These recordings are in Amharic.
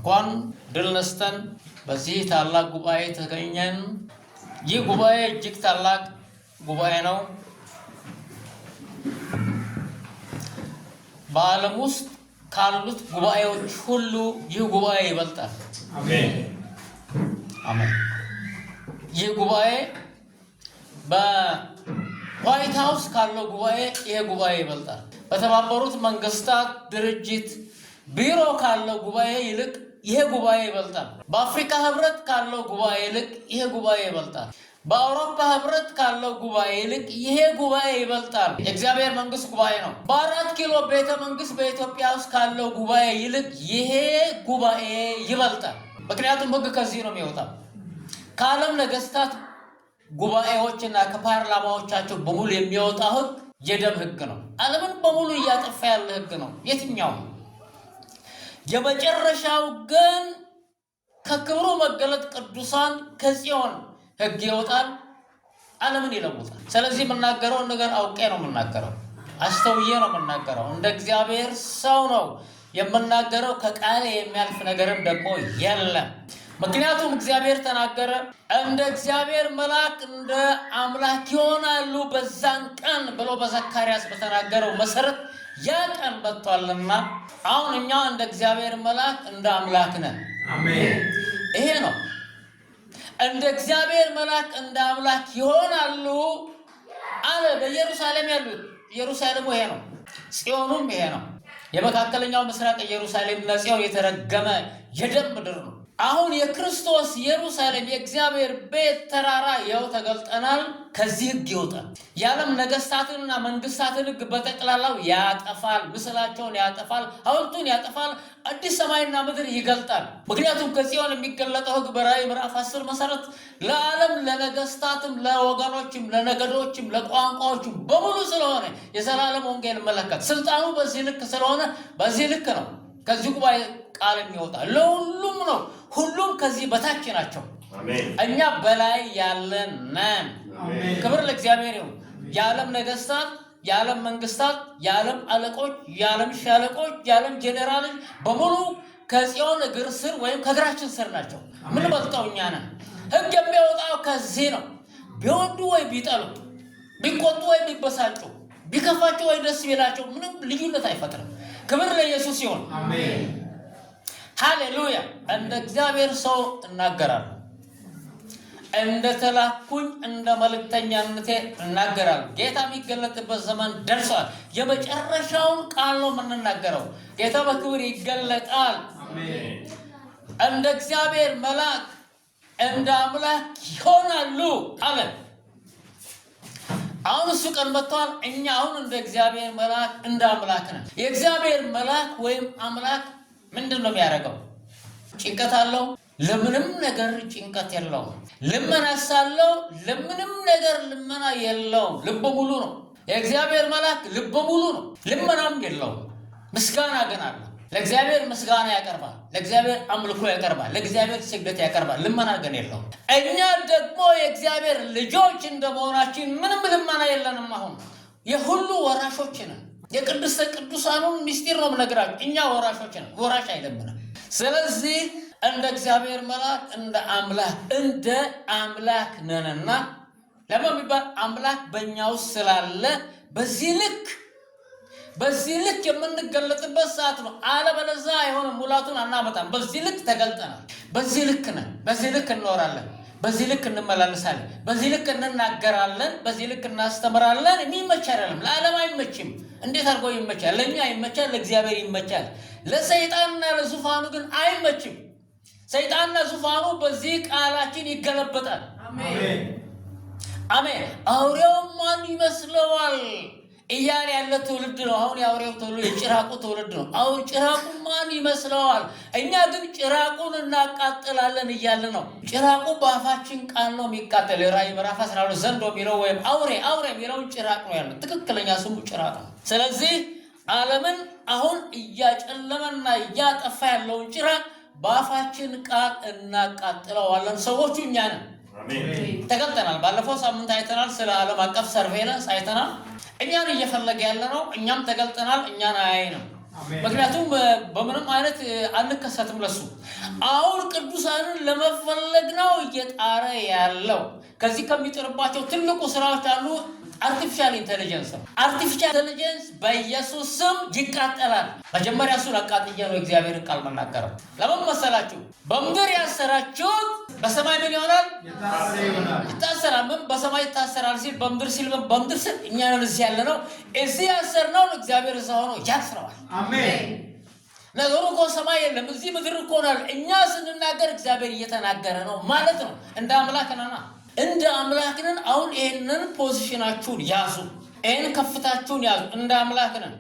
እንኳን ድል ነስተን በዚህ ታላቅ ጉባኤ ተገኘን። ይህ ጉባኤ እጅግ ታላቅ ጉባኤ ነው። በዓለም ውስጥ ካሉት ጉባኤዎች ሁሉ ይህ ጉባኤ ይበልጣል። አሜን። አሜን። ይህ ጉባኤ በዋይት ሀውስ ካለው ጉባኤ ይሄ ጉባኤ ይበልጣል። በተባበሩት መንግስታት ድርጅት ቢሮ ካለው ጉባኤ ይልቅ ይሄ ጉባኤ ይበልጣል። በአፍሪካ ህብረት ካለው ጉባኤ ይልቅ ይሄ ጉባኤ ይበልጣል። በአውሮፓ ህብረት ካለው ጉባኤ ይልቅ ይሄ ጉባኤ ይበልጣል። የእግዚአብሔር መንግስት ጉባኤ ነው። በ4 ኪሎ ቤተ መንግስት በኢትዮጵያ ውስጥ ካለው ጉባኤ ይልቅ ይሄ ጉባኤ ይበልጣል። ምክንያቱም ህግ ከዚህ ነው የሚወጣው። ከዓለም ነገስታት ጉባኤዎችና ከፓርላማዎቻቸው በሙሉ የሚወጣው ህግ የደም ህግ ነው። ዓለምን በሙሉ እያጠፋ ያለ ህግ ነው። የትኛው የመጨረሻው ግን ከክብሩ መገለጥ ቅዱሳን ከጽዮን ህግ ይወጣል፣ ዓለምን ይለውጣል። ስለዚህ የምናገረውን ነገር አውቄ ነው የምናገረው፣ አስተውዬ ነው የምናገረው። እንደ እግዚአብሔር ሰው ነው የምናገረው። ከቃሌ የሚያልፍ ነገርም ደግሞ የለም። ምክንያቱም እግዚአብሔር ተናገረ፣ እንደ እግዚአብሔር መልአክ እንደ አምላክ ይሆናሉ በዛን ቀን ብሎ በዘካርያስ በተናገረው መሰረት ያ ቀን መጥቷልና አሁን እኛ እንደ እግዚአብሔር መልአክ እንደ አምላክ ነን። አሜን። ይሄ ነው እንደ እግዚአብሔር መልአክ እንደ አምላክ ይሆናሉ አለ። በኢየሩሳሌም ያሉት ኢየሩሳሌሙ ይሄ ነው፣ ጽዮኑም ይሄ ነው። የመካከለኛው ምስራቅ ኢየሩሳሌም ለጽዮን የተረገመ የደም ምድር ነው። አሁን የክርስቶስ ኢየሩሳሌም የእግዚአብሔር ቤት ተራራ ይኸው ተገልጠናል። ከዚህ ህግ ይወጣል። የዓለም ነገስታትንና መንግስታትን ህግ በጠቅላላው ያጠፋል። ምስላቸውን ያጠፋል፣ ሐውልቱን ያጠፋል። አዲስ ሰማይና ምድር ይገልጣል። ምክንያቱም ከጽዮን የሚገለጠው ህግ በራእይ ምዕራፍ 10 መሰረት ለዓለም ለነገስታትም፣ ለወገኖችም፣ ለነገዶችም፣ ለቋንቋዎችም በሙሉ ስለሆነ የዘላለም ወንጌል መለከት ስልጣኑ በዚህ ልክ ስለሆነ በዚህ ልክ ነው። ከዚህ ጉባኤ ቃል የሚወጣ ለሁሉም ነው። ሁሉም ከዚህ በታች ናቸው። አሜን። እኛ በላይ ያለን ነን። አሜን። ክብር ለእግዚአብሔር ይሁን። የዓለም ነገስታት፣ የዓለም መንግስታት፣ የዓለም አለቆች፣ የዓለም ሻለቆች፣ የዓለም ጄኔራሎች በሙሉ ከጽዮን እግር ስር ወይም ከእግራችን ስር ናቸው። ምን በልጠው እኛ ነን። ህግ የሚወጣው ከዚህ ነው። ቢወዱ ወይ ቢጠሉ፣ ቢቆጡ ወይ ቢበሳጩ፣ ቢከፋቸው ወይ ደስ ቢላቸው ምንም ልዩነት አይፈጥርም። ክብር ለኢየሱስ ይሁን። አሜን። ሃሌሉያ። እንደ እግዚአብሔር ሰው እናገራለሁ፣ እንደ ተላኩኝ እንደ መልእክተኛነቴ እናገራለሁ። ጌታ የሚገለጥበት ዘመን ደርሷል። የመጨረሻውን ቃል ነው የምንናገረው። ጌታ በክብር ይገለጣል። አሜን። እንደ እግዚአብሔር መልአክ እንደ አምላክ ይሆናሉ አለ። አሁን እሱ ቀን መጥቷል። እኛ አሁን እንደ እግዚአብሔር መልአክ እንደ አምላክ ነን። የእግዚአብሔር መልአክ ወይም አምላክ ምንድን ነው የሚያደርገው? ጭንቀት አለው? ለምንም ነገር ጭንቀት የለውም። ልመና ሳለው ለምንም ነገር ልመና የለውም። ልበ ሙሉ ነው። የእግዚአብሔር መልአክ ልበ ሙሉ ነው። ልመናም የለውም። ምስጋና ግን አለው። ለእግዚአብሔር ምስጋና ያቀርባል። ለእግዚአብሔር አምልኮ ያቀርባል። ለእግዚአብሔር ስግደት ያቀርባል። ልመና ግን የለውም። እኛ ደግሞ የእግዚአብሔር ልጆች እንደመሆናችን ምንም ልመና የለንም። አሁን የሁሉ ወራሾች ነን። የቅድስተ ቅዱሳኑን ምስጢር ነው የምነግራችሁ። እኛ ወራሾች ነን። ወራሽ አይለምንም። ስለዚህ እንደ እግዚአብሔር መልአክ እንደ አምላክ እንደ አምላክ ነንና ለምን የሚባል አምላክ በእኛ ውስጥ ስላለ በዚህ ልክ የምንገለጥበት ሰዓት ነው። አለበለዚያ አይሆንም፣ ሙላቱን አናመጣም። በዚህ ልክ ተገልጠናል። በዚህ ልክ ነን። በዚህ ልክ እንኖራለን። በዚህ ልክ እንመላለሳለን። በዚህ ልክ እንናገራለን። በዚህ ልክ እናስተምራለን። የሚመች አይደለም፣ ለዓለም አይመችም። እንዴት አድርጎ ይመቻል? ለእኛ ይመቻል፣ ለእግዚአብሔር ይመቻል። ለሰይጣንና ለዙፋኑ ግን አይመችም። ሰይጣንና ዙፋኑ በዚህ ቃላችን ይገለበጣል። አሜን። አሜን። አውሬው ማን ይመስለዋል እያለ ያለ ትውልድ ነው። አሁን የአውሬው ትውልድ የጭራቁ ትውልድ ነው። አሁን ጭራቁ ማን ይመስለዋል? እኛ ግን ጭራቁን እናቃጥላለን እያለ ነው። ጭራቁ በአፋችን ቃል ነው የሚቃጠል። የራእይ ምዕራፍ 12 ዘንዶ የሚለው ወይም አውሬ አውሬ የሚለውን ጭራቅ ነው ያለው። ትክክለኛ ስሙ ጭራቅ ነው። ስለዚህ ዓለምን አሁን እያጨለመና እያጠፋ ያለውን ጭራቅ በአፋችን ቃል እናቃጥለዋለን። ሰዎቹ እኛ ነን። አሜን። ተገልጠናል። ባለፈው ሳምንት አይተናል። ስለ ዓለም አቀፍ surveillance አይተናል። እኛን እየፈለገ ያለ ነው። እኛም ተገልጠናል። እኛን አያይንም። ምክንያቱም በምንም አይነት አንከሰትም ለሱ። አሁን ቅዱሳንን ለመፈለግ ነው እየጣረ ያለው። ከዚህ ከሚጥርባቸው ትልቁ ስራዎች አንዱ artificial intelligence ነው። Artificial intelligence በኢየሱስ ስም ይቃጠላል። መጀመሪያ እሱን አቃጥዬ ነው እግዚአብሔርን ቃል መናገረው። ለምን መሰላችሁ? በምድር ያሰራችሁት በሰማይ ምን ይሆናል? ይታሰራል። ምን በሰማይ ይታሰራል ሲል በምድር ሲል በምድር ሲል እኛ ነን እዚህ ያለ ነው። እዚህ ያሰርነውን እግዚአብሔር እዛ ሆኖ ያስረዋል። አሜን። ነገሩ እኮ ሰማይ የለም፣ እዚህ ምድር እኮ ነው። እኛ ስንናገር እግዚአብሔር እየተናገረ ነው ማለት ነው። እንደ አምላክ ነና እንደ አምላክ ነን። አሁን ይሄንን position ኣችሁን ያዙ፣ ይሄን ከፍታችሁን ያዙ። እንደ አምላክ ነን።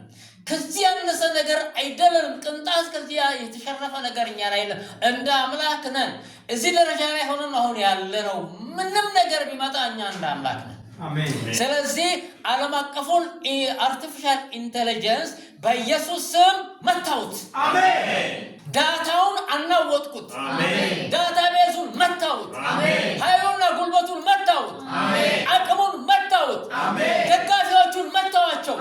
ከዚህ ያነሰ ነገር አይደለንም። ቅንጣት ከዚህ የተሸረፈ ነገር እኛ ላይ የለም። እንደ አምላክ ነን። እዚህ ደረጃ ላይ ሆነን አሁን ያለ ነው። ምንም ነገር ቢመጣ እኛ እንደ አምላክ ነን። ስለዚህ ዓለም አቀፉን artificial intelligence በኢየሱስ ስም መታሁት። Data ውን አናወጥኩት። Database ኡን መታሁት። ኃይሉና ጉልበቱን መታሁት። አቅሙን መታሁት። ደጋፊዎቹን መታዋቸው።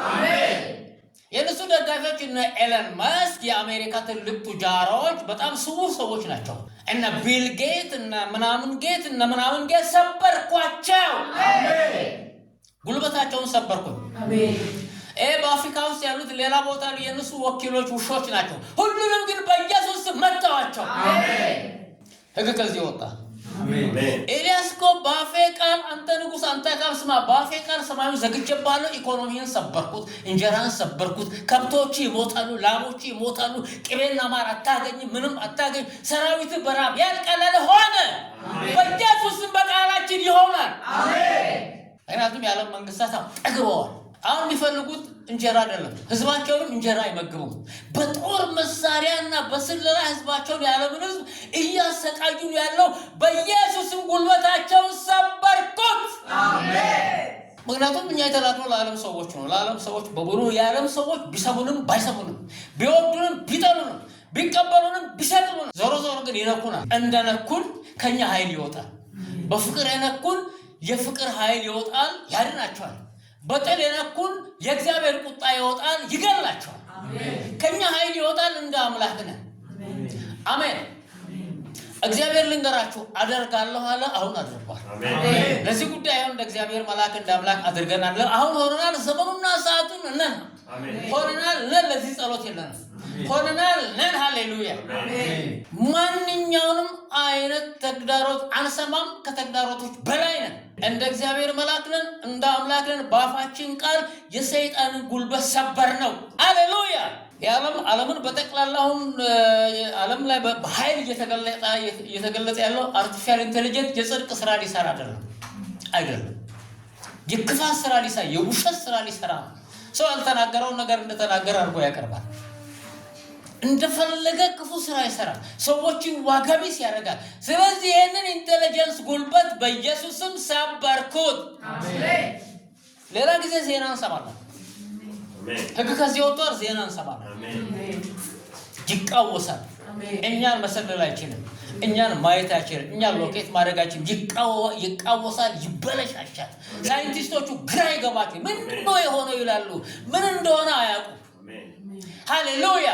የእነሱ ደጋፊዎች እነ ኤለን መስክ የአሜሪካ ትልቅ ቱጃሮች በጣም ስውር ሰዎች ናቸው። እነ ቢል ጌት እነ ምናምን ጌት እነ ምናምን ጌት ሰበርኳቸው። ጉልበታቸውን ሰበርኩኝ። ይሄ በአፍሪካ ውስጥ ያሉት ሌላ ቦታ የእነሱ ወኪሎች ውሾች ናቸው። ሁሉንም ግን በኢየሱስ ስም መታዋቸው። ሕግ ከዚህ ወጣ። ኤልያስ እኮ በአፌ ቃል አንተ ንጉሥ፣ አንተ አክዓብ ስማ፣ በአፌ ቃል ሰማዩን ዘግቼብሃለሁ፣ ኢኮኖሚህን ሰበርኩት፣ እንጀራን ሰበርኩት፣ ከብቶች ይሞታሉ፣ ላሞች ይሞታሉ፣ ቅቤና ማር አታገኝም፣ ምንም አታገኝ፣ ሰራዊት በራብ ያልቃል አለ። ሆነ። በኢየሱስ ስም በቃላችን ይሆናል። ምክንያቱም የዓለም መንግስታት ጠግበዋል። አሁን የሚፈልጉት እንጀራ አይደለም። ህዝባቸውንም እንጀራ አይመግቡም። በጦር መሳሪያና በስለላ ህዝባቸውን የዓለምን ህዝብ እያሰቃዩ ያለው በኢየሱስም ጉልበታቸውን ሰበርኩት። ምክንያቱም እኛ የተላክነው ለዓለም ሰዎች ነው። ለዓለም ሰዎች በሙሉ የዓለም ሰዎች ቢሰሙንም ባይሰሙንም፣ ቢወዱንም ቢጠሉንም፣ ቢቀበሉንም ቢሰቅሉንም፣ ዞሮ ዞሮ ግን ይነኩናል። እንደነኩን ከኛ ኃይል ይወጣል። በፍቅር የነኩን የፍቅር ኃይል ይወጣል፣ ያድናቸዋል። በጥል የነኩን የእግዚአብሔር ቁጣ ይወጣል፣ ይገላቸዋል። ከኛ ኃይል ይወጣል። እንደ አምላክ ነን። አሜን። እግዚአብሔር ልንገራችሁ አደርጋለሁ አለ። አሁን አድርጓል። ለዚህ ጉዳይ አሁን እንደ እግዚአብሔር መልአክ እንደ አምላክ አድርገናል። አሁን ሆነናል። ዘመኑና ሰዓቱን ነን ሆነናል ነን። ለዚህ ጸሎት የለንም ሆነናል ነን። ሃሌሉያ። ማንኛውንም አይነት ተግዳሮት አንሰማም። ከተግዳሮቶች በላይ ነን። እንደ እግዚአብሔር መልአክ ነን፣ እንደ አምላክ ነን። በአፋችን ቃል የሰይጣንን ጉልበት ሰበር ነው። ሃሌሉያ። የዓለም ዓለምን በጠቅላላ አሁን ዓለም ላይ በኃይል እየተገለጸ ያለው artificial intelligence የጽድቅ ስራ ሊሰራ አይደለም፣ የክፋት ስራ ሊሰራ፣ የውሸት ስራ ሊሰራ ነው። ሰው ያልተናገረውን ነገር እንደተናገረ አድርጎ ያቀርባል። እንደፈለገ ክፉ ስራ ይሰራል። ሰዎችን ዋጋ ቢስ ያደርጋል። ስለዚህ ይህንን intelligence ጉልበት በኢየሱስ ስም ሰበርኩት። ሌላ ጊዜ ዜና እንሰማለን። ሕግ ከዚህ ወጥቷል። ዜና እንሰማለን። ይቃወሳል። እኛን መሰለል አይችልም። እኛን ማየት አይችልም። እኛን locate ማድረግ አይችልም። ይቃወሳል፣ ይበለሻሻል። ሳይንቲስቶቹ ግራ ይገባቸው። ምንድን ነው የሆነው ይላሉ። ምን እንደሆነ አያውቁም። ሃሌሉያ።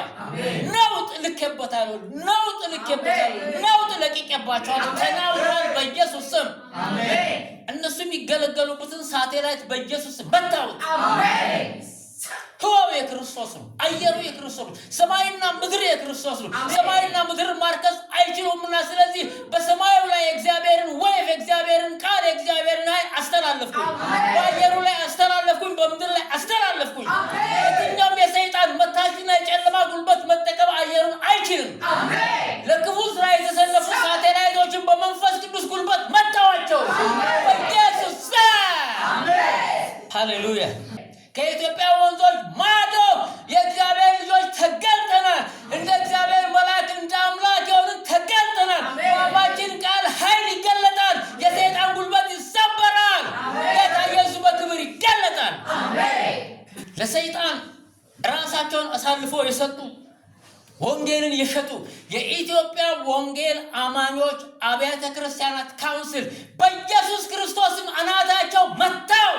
ነውጥ ልኬበታለሁ፣ ነውጥ ልኬበታለሁ፣ ነውጥ ለቅቄባቸዋለሁ። ተናውሯል በኢየሱስ ስም። እነሱ የሚገለገሉበትን ሳቴላይት በኢየሱስ ስም መታሁት። ህዋው የክርስቶስ ነው። አየሩ የክርስቶስ ነው። ሰማይና ምድር የክርስቶስ ነው። ሰማይና ምድር ማርከስ አይችሉምና፣ ስለዚህ በሰማዩ ላይ የእግዚአብሔርን wave፣ የእግዚአብሔርን ቃል፣ የእግዚአብሔርን ኃይል አስተላለፍኩኝ። በአየሩ ላይ አስተላለፍኩኝ። በምድር ላይ አስተላለፍኩኝ። የትኛውም የሰይጣን መታችና የጨለማ ጉልበት መጠቀም አየሩን አይችልም። ለክፉ ስራ የተሰለፉ ሳቴላይቶችን በመንፈስ ቅዱስ ጉልበት መታዋቸው በኢየሱስ ስም። ሃሌሉያ። ከኢትዮጵያ ወንዞች ማዶ የእግዚአብሔር ልጆች ተገልጠናል። እንደ እግዚአብሔር መልአክ እንደ አምላክ የሆንን ተገልጠናል። በአፋችን ቃል ኃይል ይገለጣል። የሰይጣን ጉልበት ይሰበራል። ጌታ ኢየሱስ በክብር ይገለጣል። ለሰይጣን ራሳቸውን አሳልፎ የሰጡ፣ ወንጌልን የሸጡ የኢትዮጵያ ወንጌል አማኞች አብያተ ክርስቲያናት council በኢየሱስ ክርስቶስም አናታቸው መታው።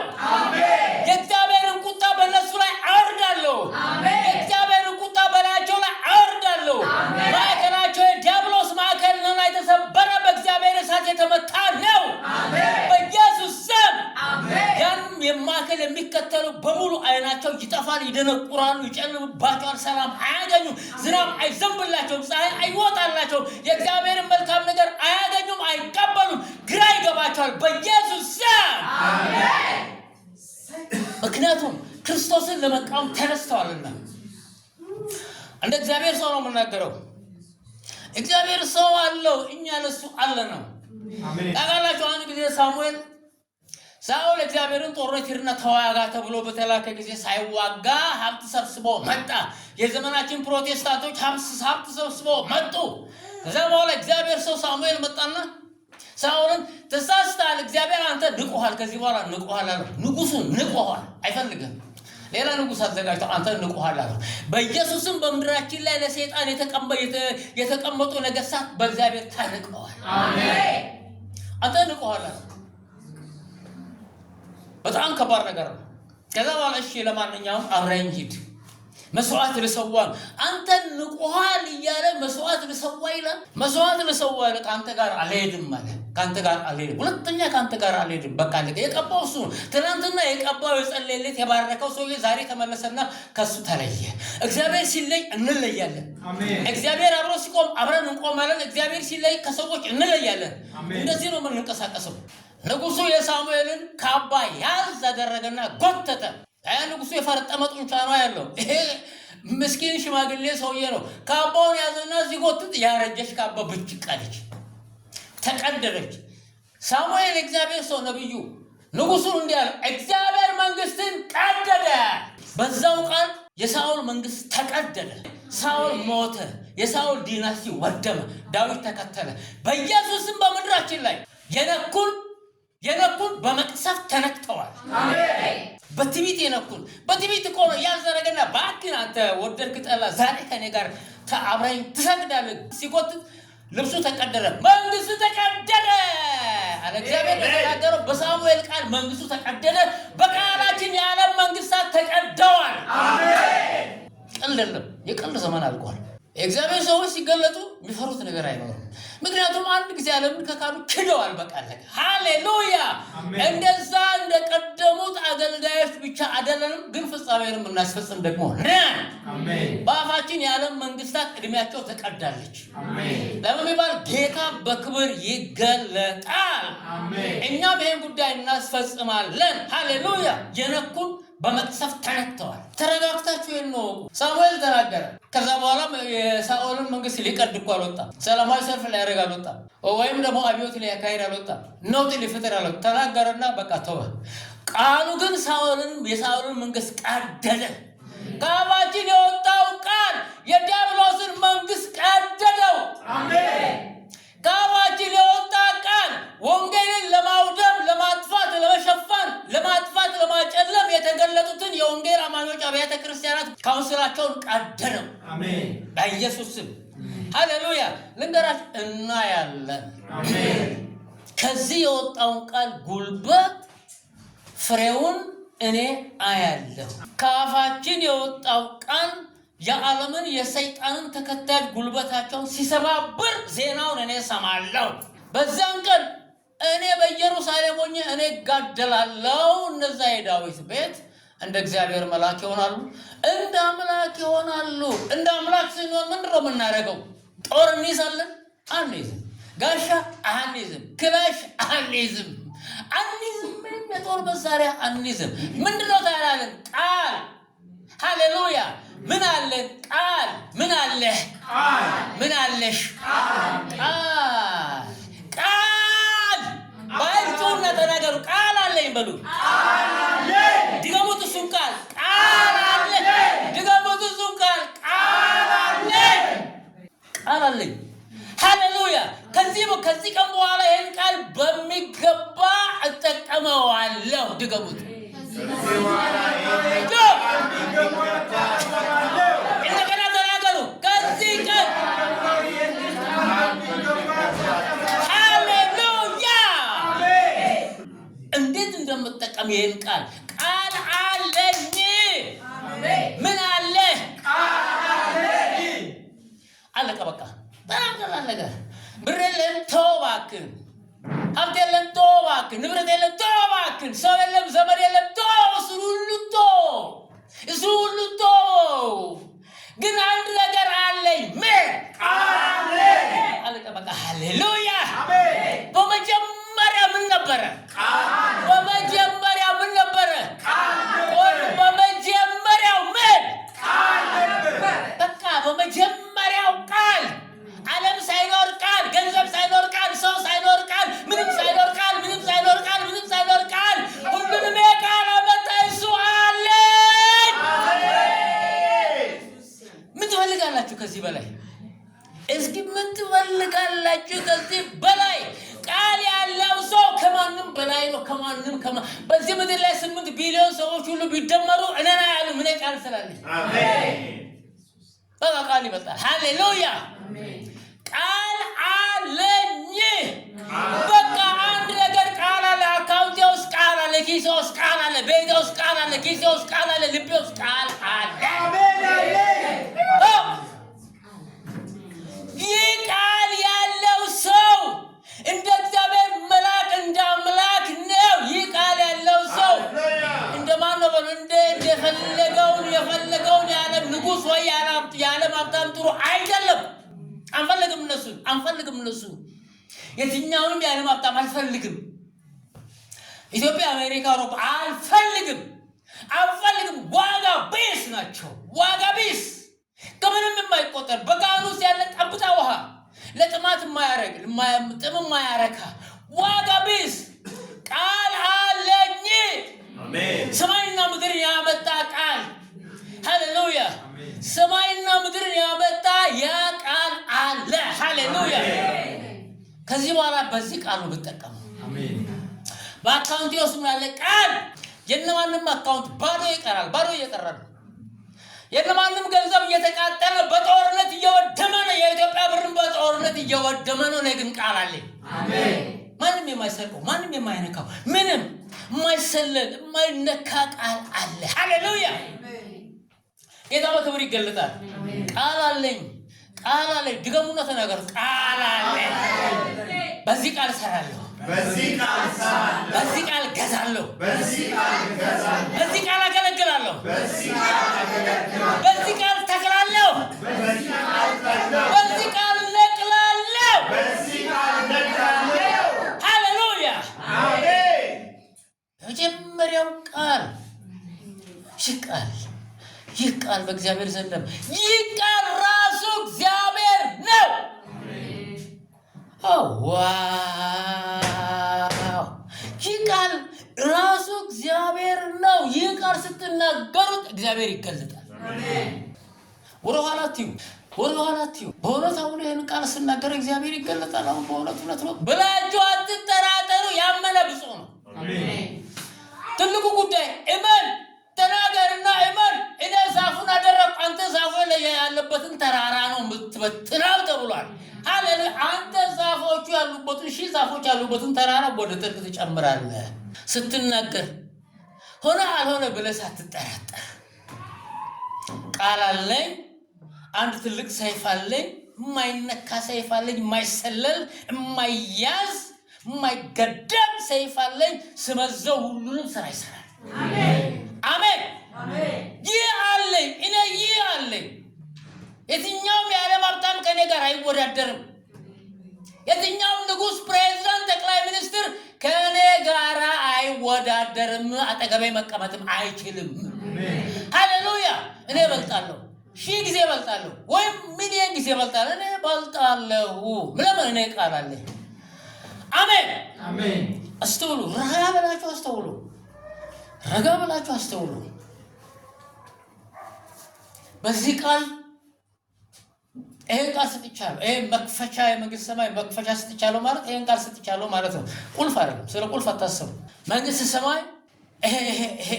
የእግዚአብሔርን ቁጣ በእነሱ ላይ አወርዳለሁ። የእግዚአብሔርን ቁጣ በላያቸው በሙሉ አይናቸው ይጠፋል፣ ይደነቁራሉ፣ ይጨልምባቸዋል፣ ሰላም አያገኙም፣ ዝናብ አይዘንብላቸውም፣ ፀሐይ አይወጣላቸውም፣ የእግዚአብሔርን መልካም ነገር አያገኙም፣ አይቀበሉም፣ ግራ ይገባቸዋል። በኢየሱስ ስም። ምክንያቱም ክርስቶስን ለመቃወም ተነስተዋልና። እንደ እግዚአብሔር ሰው ነው የምናገረው። እግዚአብሔር ሰው አለው፣ እኛ ለሱ አለ ነው። ታውቃላችሁ፣ አንድ ጊዜ ሳሙኤል ሳኦል እግዚአብሔርን ጦርነት ሂድና ተዋጋ ተብሎ በተላከ ጊዜ ሳይዋጋ ሀብት ሰብስቦ መጣ። የዘመናችን ፕሮቴስታንቶች ሀብት ሰብስቦ መጡ። ከዛ በኋላ እግዚአብሔር ሰው ሳሙኤል መጣና ሳኦልን ተሳስተሃል፣ እግዚአብሔር አንተ ንቆሃል፣ ከዚህ በኋላ ንቆሃል አለው። ንጉሱ ንቆሃል፣ አይፈልግም። ሌላ ንጉስ አዘጋጅቶ አንተ ንቆሃል አለው። በኢየሱስም በምድራችን ላይ ለሰይጣን የተቀመጡ ነገስታት በእግዚአብሔር ተንቀዋል። አንተ ንቆሃል አለው። በጣም ከባድ ነገር ነው። ከዛ በኋላ እሺ ለማንኛውም አብረኝ ሂድ፣ መስዋዕት ልሰዋ ነው። አንተ ንቆሃል እያለ መስዋዕት ልሰዋ ይላል። መስዋዕት ልሰዋ አለ። ከአንተ ጋር አልሄድም አለ። ከአንተ ጋር አልሄድም፣ ሁለተኛ ከአንተ ጋር አልሄድም። በቃ አለቀ። የቀባው እሱ ነው። ትናንትና የቀባው የጸለየለት የባረከው ሰውዬ ዛሬ ተመለሰና ከሱ ተለየ። እግዚአብሔር ሲለይ እንለያለን። እግዚአብሔር አብሮ ሲቆም አብረን እንቆማለን። እግዚአብሔር ሲለይ ከሰዎች እንለያለን። እንደዚህ ነው የምንንቀሳቀሰው። ንጉሱ የሳሙኤልን ካባ ያዝ አደረገና ጎተተ። ያ ንጉሱ የፈረጠመ ጡንቻ ነው ያለው። ይሄ ምስኪን ሽማግሌ ሰውዬ ነው። ካባውን ያዘና ሲጎትት ያረጀች ካባ ብጭቅ አለች፣ ተቀደደች። ሳሙኤል እግዚአብሔር ሰው ነብዩ ንጉሱን እንዲህ አለ፣ እግዚአብሔር መንግስትን ቀደደ። በዛው ቃል የሳኦል መንግስት ተቀደደ። ሳኦል ሞተ። የሳኦል dynasty ወደመ። ዳዊት ተከተለ። በኢየሱስም በምድራችን ላይ የነኩን የነኩን በመቅሰፍት ተነክተዋል። በትዕቢት የነኩን በትዕቢት እኮ ነው ያዘረገና እባክህን አንተ ወደድክ ጠላ ዛሬ ከኔ ጋር አብረኝ ትሰግዳለህ። ሲጎትት ልብሱ ተቀደደ፣ መንግስቱ ተቀደደ አለ። እግዚአብሔር በተናገረው በሳሙኤል ቃል መንግስቱ ተቀደደ። በቃላችን የዓለም መንግስታት ተቀደዋል። ቀልድ የለም። የቀልድ ዘመን አልቋል። የእግዚአብሔር ሰዎች ሲገለጡ የሚፈሩት ነገር አይኖርም። ምክንያቱም አንድ ጊዜ ዓለምን ከካዱ ክደዋል። በቃ አለቀ። ሃሌሉያ! እንደዛ እንደቀደሙት አገልጋዮች ብቻ አይደለንም፣ ግን ፍጻሜውን የምናስፈጽም ደግሞ ነን። በአፋችን የዓለም መንግስታት እድሜያቸው ተቀዳለች። ለምን ቢባል ጌታ በክብር ይገለጣል። እኛም ይሄን ጉዳይ እናስፈጽማለን። ሃሌሉያ! የነኩን በመቅሰፍት ተነክተዋል። ተረጋግታችሁ ይህን እወቁ። ሳሙኤል ተናገረ። ከዛ በኋላ የሳኦልን መንግስት ሊቀድ እኮ አልወጣም። ሰላማዊ ሰልፍ ሊያደርግ አልወጣም። ወይም ደግሞ አብዮት ሊያካሂድ አልወጣም። ነውጥ ሊፈጥር አልወጣም። ተናገረና በቃ ተወ። ቃሉ ግን ሳኦልን የሳኦልን መንግስት ቀደደ። ከአፋችን የወጣው ቃል የዲያብሎስን መንግስት ቀደደው። ከአፋችን የወጣ ቃል ወንጌልን ለማውደም፣ ለማጥፋት፣ ለመሸፈን፣ ለማጥፋት፣ ለማጨለም የተገለጡትን የወንጌል አማኞች አብያተ ክርስቲያናት ካውንስላቸውን ቀደደው። በኢየሱስ ስም ሃሌሉያ። ልንገራችሁ፣ እናያለን። ከዚህ የወጣውን ቃል ጉልበት ፍሬውን እኔ አያለሁ። ከአፋችን የወጣው ቃል የዓለምን የሰይጣንን ተከታዮች ጉልበታቸውን ሲሰባብር ዜናውን እኔ እሰማለሁ። በዚያን ቀን እኔ በኢየሩሳሌም ሆኜ እኔ እጋደላለሁ። እነዛ የዳዊት ቤት እንደ እግዚአብሔር መልአክ ይሆናሉ፣ እንደ አምላክ ይሆናሉ። እንደ አምላክ ስንሆን ምንድን ነው የምናደርገው? ጦር እንይዛለን? አንይዝም። ጋሻ አንይዝም። ክላሽ አንይዝም። አንይዝም። ምንም የጦር መሳሪያ አንይዝም። ምንድን ነው ታዲያ አለን? ቃል። ሃሌሉያ። ምን አለን? ቃል። ምን አለ? ምን አለሽ? ቃል። ቃል ባይጩና ተናገሩ። ቃል አለኝ በሉ። ድገሙት እሱን ቃል። ቃል አለ። ድገሙት እሱን ቃል። ቃል አለኝ። ቃል አለኝ። ሃሌሉያ። ከዚህ ቀን በኋላ ይህን ቃል በሚገባ እጠቀመዋለሁ። ድገሙት። እንደገና ተናገሩ። ከዚህ ቀን ሃሌሉያ። እንዴት እንደምጠቀም ይህን ቃል ቃል አለኝ። ምን አለ? አለቀ። በቃ በጣም ቀላል ነገር። ብር የለም ተው እባክህ፣ ሀብት የለም ተው እባክህ፣ ንብረት የለም ተው እባክህ፣ ሰው የለም ዘመድ የለም ተው እሱ እሱን ሁሉ ተወው፣ እሱ ሁሉ ተወው። ግን አንድ ነገር አለኝ። ምን? አለቀ በቃ። ሃሌሉያ። በመጀመሪያ ምን ነበረ? በመጀመሪያ ምን ነበረ? በመጀመሪያው ምን? በቃ በመጀመሪያው ቃል፣ ዓለም ሳይኖር ቃል፣ ገንዘብ ሳይኖር ቃል፣ ሰው ሳይኖር ቃል፣ ምንም ሳይኖር ቃል፣ ምንም ሳይኖር ቃል፣ ምንም ሳይኖር ቃል፣ ሁሉንም የቃል አመጣ። እሱ አለኝ። ምን ትፈልጋላችሁ ከዚህ በላይ? እስኪ ምን ትፈልጋላችሁ ከዚህ በላይ? ቃል ያለው ሰው ከማንም በላይ ነው። ከማንም በዚህ ምድር ላይ 8 ቢሊዮን ሰዎች ሁሉ ቢደመሩ እኔን አያሉም። እኔ ቃል ስላለኝ በቃ ቃል ይበልጣል። ሃሌሉያ። ቃል አለኝ። በቃ አንድ ነገር ቃል አለ። አካውንቴ ውስጥ ቃል አለ። ኪሴ ውስጥ ቃል አለ። ቤቴ ውስጥ ቃል አለ። ኪሴ ውስጥ ቃል አለ። ልቤ ውስጥ ቃል አለ። ይህ ቃል ያለው ሰው እንደ እግዚአብሔር መልአክ፣ እንደ አምላክ ነው። ይህ ቃል ያለው ሰው እንደ ማን ነው? በሉ፣ እንደ የፈለገውን የዓለም ንጉሥ ወይ የዓለም ሀብታም ጥሩ አይደለም። አንፈልግም፣ እነሱን አንፈልግም። እነሱ የትኛውንም የዓለም ሀብታም አልፈልግም። ኢትዮጵያ፣ አሜሪካ፣ አውሮፓ አልፈልግም፣ አንፈልግም። ዋጋ ቢስ ናቸው። ዋጋ ቢስ፣ ከምንም የማይቆጠር፣ በጋን ውስጥ ያለ ጠብታ ውሃ፣ ለጥማት የማያረግ፣ ጥም የማያረካ፣ ዋጋ ቢስ። ቃል አለኝ። ሰማይና ምድርን ያመጣ ቃል። ሃሌሉያ። ሰማይና ምድርን ያመጣ ያ ቃል አለ። ሃሌሉያ። ከዚህ በኋላ በዚህ ቃል ነው የምጠቀመው። በአካውንቴ ውስጥ ምን አለ? ቃል። የነማንም አካውንት ባዶ ይቀራል። ባዶ እየቀረ ነው። የነማንም ገንዘብ እየተቃጠለ፣ በጦርነት እየወደመ ነው። የኢትዮጵያ ብርም በጦርነት እየወደመ ነው። እኔ ግን ቃል አለኝ። ማንም የማይሰርቀው፣ ማንም የማይነካው፣ ምንም የማይሰለል፣ የማይነካ ቃል አለ። ሃሌሉያ። ጌታ በክብር ይገለጣል። ቃል አለኝ። ቃል አለኝ። ድገሙና ተናገሩ። ቃል አለኝ። በዚህ ቃል እሰራለሁ። በዚህ ቃል እሰራለሁ። በዚህ ቃል እገዛለሁ። በዚህ ቃል እገዛለሁ። በዚህ ቃል አገለግላለሁ። በዚህ ቃል አገለግላለሁ። በዚህ ቃል ተክላለሁ። በዚህ ቃል እተክላለሁ። በዚህ ቃል ነቅላለሁ። በዚህ ቃል እነቅላለሁ። ሃሌሉያ። አሜን። የመጀመሪያው ቃል ይህ ቃል፣ ይህ ቃል በእግዚአብሔር ዘንድ ነው። ይህ ቃል ራሱ እግዚአብሔር ነው። Oh wow! ይህ ቃል ራሱ እግዚአብሔር ነው። ይህ ቃል ስትናገሩት እግዚአብሔር ይገለጣል። ወደ ኋላ አትዩ፣ ወደ ኋላ አትዩ። በእውነት አሁን ይህን ቃል ስናገር እግዚአብሔር ይገለጣል። አሁን በእውነት እውነት ነው ብላችሁ አትጠራጠሩ። ያመነ ብፁዕ ነው። ትልቁ ጉዳይ እመን፣ ተናገርና እመን። እኔ ዛፉን አደረግኩ፣ አንተ ዛፉ ላይ ያለበትን ተራራ ነው የምትበትነው ተብሏል። ሃሌሉያ። አንተ ዛፎቹ ያሉበትን፣ 1,000 ዛፎች ያሉበትን ተራራ ወደ ጥልቅ ትጨምራለህ። ስትናገር ሆነ አልሆነ ብለህ ሳትጠራጠር ቃል አለኝ። አንድ ትልቅ ሰይፍ አለኝ። የማይነካ ሰይፍ አለኝ። የማይሰለል፣ የማይያዝ፣ የማይገደም ሰይፍ አለኝ። ስመዘው ሁሉንም ስራ ይሰራል። አሜን። ይህ አለኝ፣ እኔ ይህ አለኝ። የትኛውም የዓለም ሀብታም ከእኔ ጋር አይወዳደርም። የትኛውም ንጉሥ፣ ፕሬዚዳንት፣ ጠቅላይ ሚኒስትር ከእኔ ጋር አይወዳደርም። አጠገቤ መቀመጥም አይችልም። ሃሌሉያ። እኔ እበልጣለሁ፣ 1,000 ጊዜ እበልጣለሁ፣ ወይም ሚሊየን ጊዜ እበልጣለሁ። እኔ እበልጣለሁ። ለምን? እኔ ቃል አለኝ። አሜን። አሜን። አስተውሉ። ረጋ ብላችሁ አስተውሉ። ረጋ ብላችሁ አስተውሉ። በዚህ ቃል፣ ይሄን ቃል ሰጥቻለሁ። ይሄ መክፈቻ፣ የመንግስት ሰማይ መክፈቻ ሰጥቻለሁ ማለት ይሄን ቃል ሰጥቻለሁ ማለት ነው። ቁልፍ አይደለም። ስለ ቁልፍ አታስቡ። መንግስት ሰማይ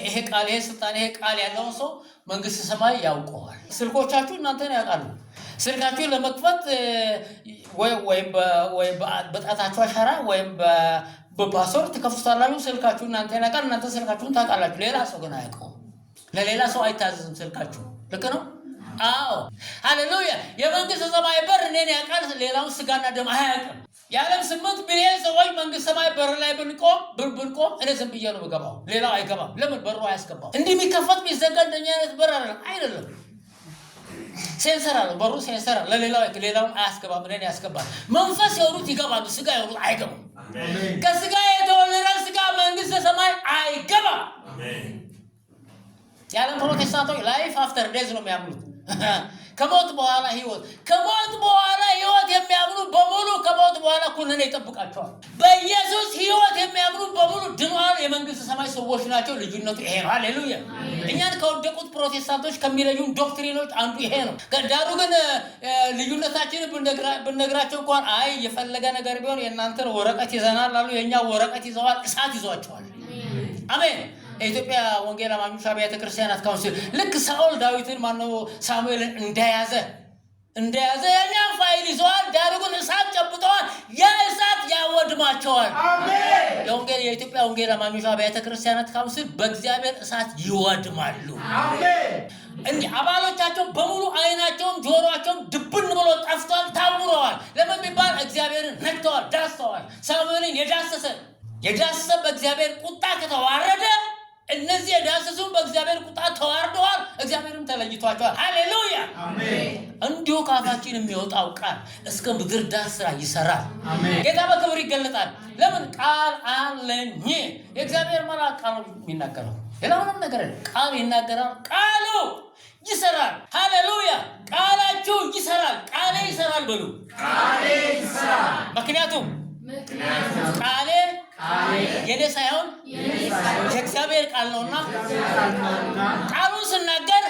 ይሄ ቃል፣ ይሄ ስልጣን፣ ይሄ ቃል ያለውን ሰው መንግስት ሰማይ ያውቀዋል። ስልኮቻችሁ እናንተን ያውቃሉ። ስልካችሁን ለመክፈት ወይ በጣታችሁ አሻራ ወይም በ password ትከፍቱታላችሁ። ስልካችሁ እናንተን ያውቃል። እናንተ ስልካችሁን ታውቃላችሁ። ሌላ ሰው ግን አያውቀውም። ለሌላ ሰው አይታዘዝም ስልካችሁ። ልክ ነው። አዎ ሃሌሉያ። የመንግስተ ሰማይ በር እኔን ያውቃል፣ ሌላውን ስጋና ደም አያውቅም። የዓለም 8 ቢሊዮን ሰዎች መንግስት ሰማይ በር ላይ ብንቆም እኔ ዝም ብዬ ነው የምገባው፣ ሌላው አይገባም። ለምን? በሩ አያስገባው። እንዲህ የሚከፈት የሚዘጋ እንደኛ አይነት በር አይደለም። Sensor አለው በሩ፣ sensor አለው። ለሌላው ሌላውን አያስገባም፣ እኔን ያስገባል። መንፈስ የሆኑት ይገባሉ፣ ስጋ የሆኑት አይገቡም። ከስጋ የተወለደ ስጋ መንግስተ ሰማይ አይገባም። የዓለም ፕሮቴስታንቶች life after death ነው የሚያምኑት። ከሞት በኋላ ህይወት፣ ከሞት በኋላ ህይወት የሚያምኑ በሙሉ ከሞት በኋላ ኩነኔ ይጠብቃቸዋል። በኢየሱስ ህይወት የሚያምኑ በሙሉ ድነዋል። የመንግስተ ሰማይ ሰዎች ናቸው። ልዩነቱ ይሄ ነው። ሃሌሉያ። እኛን ከወደቁት ፕሮቴስታንቶች ከሚለዩን doctrine ኦች አንዱ ይሄ ነው። ዳሩ ግን ልዩነታችንን ብነግራቸው እንኳን አይ የፈለገ ነገር ቢሆን የእናንተን ወረቀት ይዘናል አሉ። የእኛ ወረቀት ይዘዋል፣ እሳት ይዟቸዋል። አሜን። የኢትዮጵያ ወንጌል አማኞች አብያተ ክርስቲያናት ካውንስል ልክ ሳኦል ዳዊትን፣ ማነው፣ ሳሙኤልን እንደያዘ እንደያዘ የእኛን ፋይል ይዘዋል። ዳሩ ግን እሳት ጨብጠዋል። ያ እሳት ያወድማቸዋል። አሜን። የኢትዮጵያ ወንጌል አማኞች አብያተ ክርስቲያናት ካውንስል በእግዚአብሔር እሳት ይወድማሉ። አሜን። እንዲህ አባሎቻቸው በሙሉ አይናቸውም ጆሮአቸውም ድብን ብሎ ጠፍቷል፣ ታውረዋል። ለምን ቢባል እግዚአብሔርን ነክተዋል፣ ዳሰዋል። ሳሙኤልን የዳሰሰ የዳሰሰ በእግዚአብሔር ቁጣ ከተዋረደ እነዚህ የዳሰሱን በእግዚአብሔር ቁጣ ተዋርደዋል፣ እግዚአብሔርም ተለይቷቸዋል። ሃሌሉያ። አሜን። እንዲሁ ከአፋችን የሚወጣው ቃል እስከ ምድር ዳር ስራ ይሰራል። አሜን። ጌታ በክብር ይገለጣል። ለምን? ቃል አለኝ። የእግዚአብሔር መልአክ ቃል ነው የሚናገረው፣ ሌላ ምንም ነገር የለም። ቃል ይናገራል፣ ቃሉ ይሰራል። ሃሌሉያ። ቃላችሁ ይሰራል። ቃሌ ይሰራል በሉ። ቃሌ ይሰራል። ምክንያቱም ቃሌ የኔ ሳይሆን የእግዚአብሔር ቃል ነውና ቃሉን ስናገር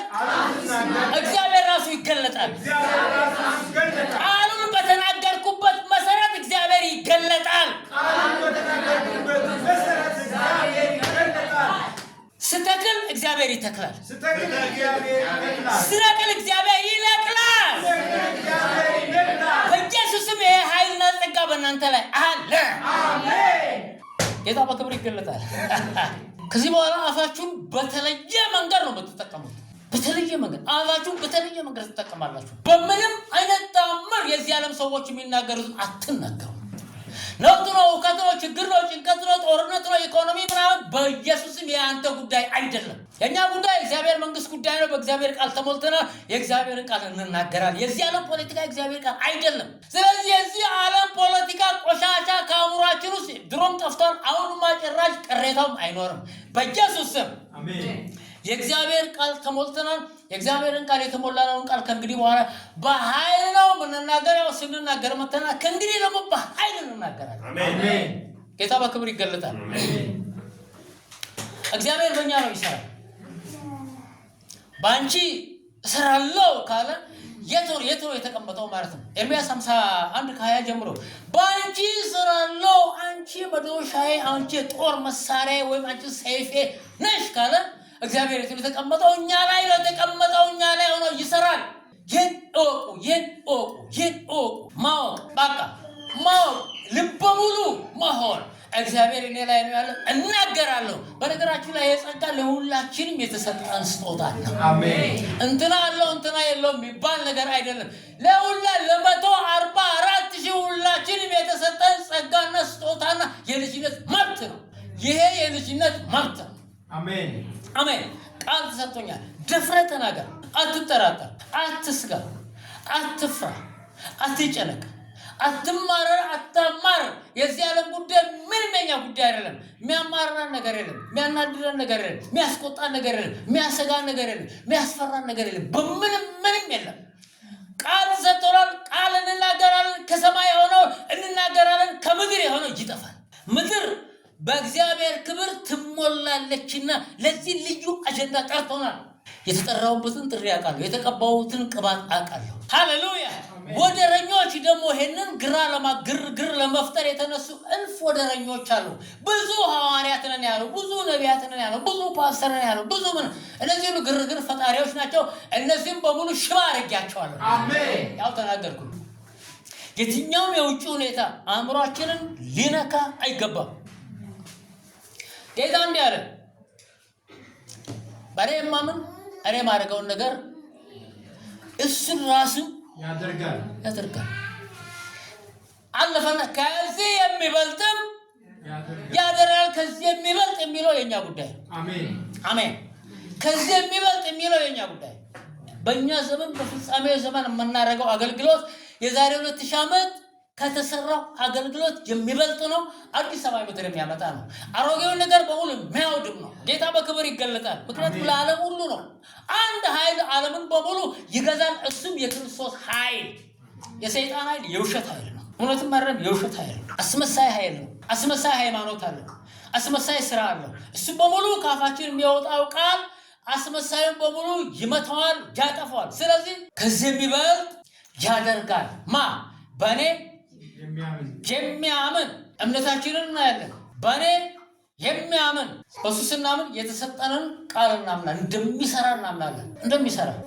እግዚአብሔር ራሱ ይገለጣል። እግዚአብሔር ራሱ ይገለጣል። ቃሉን በተናገርኩበት መሰረት እግዚአብሔር ይገለጣል። ቃሉን በተናገርኩበት መሰረት እግዚአብሔር ይገለጣል። ስተክል እግዚአብሔር ይተክላል። ስተክል እግዚአብሔር ይተክላል። ስነቅል እግዚአብሔር ይነቅላል። ስተክል እግዚአብሔር ይነቅላል። በኢየሱስም ይሄ ኃይልና ጸጋ በእናንተ ላይ አለ። አሜን። ጌታ በክብር ይገለጣል። ከዚህ በኋላ አፋችሁን በተለየ መንገድ ነው የምትጠቀሙት። በተለየ መንገድ አፋችሁን በተለየ መንገድ ትጠቀማላችሁ። በምንም አይነት ተአምር የዚህ ዓለም ሰዎች የሚናገሩትን አትናገሩ። ነውጥ ነው፣ ሁከት ነው፣ ችግር ነው፣ ጭንቀት ነው፣ ጦርነት ነው፣ ኢኮኖሚ ምናምን፣ በኢየሱስም የአንተ ጉዳይ አይደለም። የእኛ ጉዳይ የእግዚአብሔር መንግስት ጉዳይ ነው። በእግዚአብሔር ቃል ተሞልተናል። የእግዚአብሔርን ቃል እንናገራለን። የዚህ ዓለም ፖለቲካ የእግዚአብሔር ቃል አይደለም። ስለዚህ የዚህ ዓለም ፖለቲካ ቆሻሻ ከአእምሯችን ውስጥ ድሮም ጠፍቷል። አሁንማ ጭራሽ ቅሬታውም አይኖርም። በኢየሱስ ስም አሜን። የእግዚአብሔር ቃል ተሞልተናል። የእግዚአብሔርን ቃል የተሞላነውን ቃል ከእንግዲህ በኋላ በኃይል ነው የምንናገረው። ስንናገር መተናል። ከእንግዲህ ደግሞ በኃይል እንናገራለን። አሜን። ጌታ በክብር ይገለጣል። እግዚአብሔር በእኛ ነው ይሰራል። በአንቺ እሰራለሁ ካለ የት ነው የተቀመጠው ማለት ነው? ኤርምያስ 51 ከ20 ጀምሮ በአንቺ እሰራለሁ፣ አንቺ መዶሻዬ፣ አንቺ የጦር መሳሪያ ወይም አንቺ ሰይፌ ነሽ ካለ እግዚአብሔር የት ነው የተቀመጠው? እኛ ላይ ነው የተቀመጠው። እኛ ላይ ሆኖ ይሰራል። ይህን እወቁ፣ ይህን እወቁ፣ ይህን እወቁ። ማወቅ፣ በቃ ማወቅ፣ ልበ ሙሉ መሆን፣ እግዚአብሔር እኔ ላይ ነው ያለው፣ እናገራለሁ። በነገራችሁ ላይ የጸጋ ለሁላችንም የተሰጠን ስጦታ ነው። አሜን። እንትና አለው እንትና የለውም የሚባል ነገር አይደለም። ለሁላ ለ144,000 ሁላችንም የተሰጠን ጸጋና ስጦታና የልጅነት መብት ነው። ይሄ የልጅነት መብት ነው። አሜን። አሜን። ቃል ተሰጥቶኛል። ደፍረህ ተናገር። አትጠራጠር፣ አትስጋ፣ አትፍራ፣ አትጨነቅ፣ አትማረር፣ አታማርር። የዚህ ዓለም ጉዳይ ምንም የኛ ጉዳይ አይደለም። የሚያማርረን ነገር የለም። የሚያናድደን ነገር የለም። የሚያስቆጣን ነገር የለም። የሚያሰጋን ነገር የለም። የሚያስፈራን ነገር የለም። በምንም ምንም የለም። ቃል ተሰጥቶናል። ቃል እንናገራለን። ከሰማይ የሆነው እንናገራለን። ከምድር የሆነው ይጠፋል። ምድር በእግዚአብሔር ክብር ትሞላለችና ለዚህ ልዩ አጀንዳ ጠርቶናል። የተጠራሁበትን ጥሪ አውቃለሁ። የተቀባሁትን ቅባት አውቃለሁ። ሃሌሉያ። ወደረኞች ደግሞ ይሄንን ግራ ግርግር ለመፍጠር የተነሱ እልፍ ወደረኞች አሉ። ብዙ ሐዋርያት ነን ያሉ፣ ብዙ ነቢያት ነን ያሉ፣ ብዙ ፓስተር ነን ያሉ፣ ብዙ ምን፣ እነዚህ ሁሉ ግርግር ፈጣሪዎች ናቸው። እነዚህም በሙሉ ሽባ አድርጌያቸዋለሁ። አሜን። ያው ተናገርኩ። የትኛውም የውጭ ሁኔታ አእምሯችንን ሊነካ አይገባም። ጌታ እንዲህ አለ፣ በእኔ የማምን እኔ የማደርገውን ነገር እሱን ራሱ ያደርጋል። ያደርጋል። አለፈና ከዚህ የሚበልጥም ያደርጋል። ያደርጋል። ከዚህ የሚበልጥ የሚለው የኛ ጉዳይ ነው። አሜን። አሜን። ከዚህ የሚበልጥ የሚለው የኛ ጉዳይ። በእኛ ዘመን በፍጻሜ ዘመን የምናደርገው አገልግሎት የዛሬ 2000 ዓመት ከተሰራው አገልግሎት የሚበልጥ ነው። አዲስ ሰማይ ምድር የሚያመጣ ነው። አሮጌውን ነገር በሙሉ የሚያወድም ነው። ጌታ በክብር ይገለጣል። ምክንያቱም አሜን። ለዓለም ሁሉ ነው። አንድ ኃይል ዓለምን በሙሉ ይገዛል። እሱም የክርስቶስ ኃይል። የሰይጣን ኃይል የውሸት ኃይል ነው። እውነትም አይደለም፣ የውሸት ኃይል ነው። አስመሳይ ኃይል ነው። አስመሳይ ሃይማኖት አለው። አስመሳይ ስራ አለው። እሱ በሙሉ ከአፋችን የሚወጣው ቃል አስመሳዩን በሙሉ ይመታዋል፣ ያጠፋዋል። ስለዚህ ከዚህ የሚበልጥ ያደርጋል። በእኔ የሚያምን። የሚያምን። እምነታችንን እናያለን። በእኔ የሚያምን፣ በሱ ስናምን የተሰጠንን ቃል እናምናለን። እንደሚሰራ እናምናለን።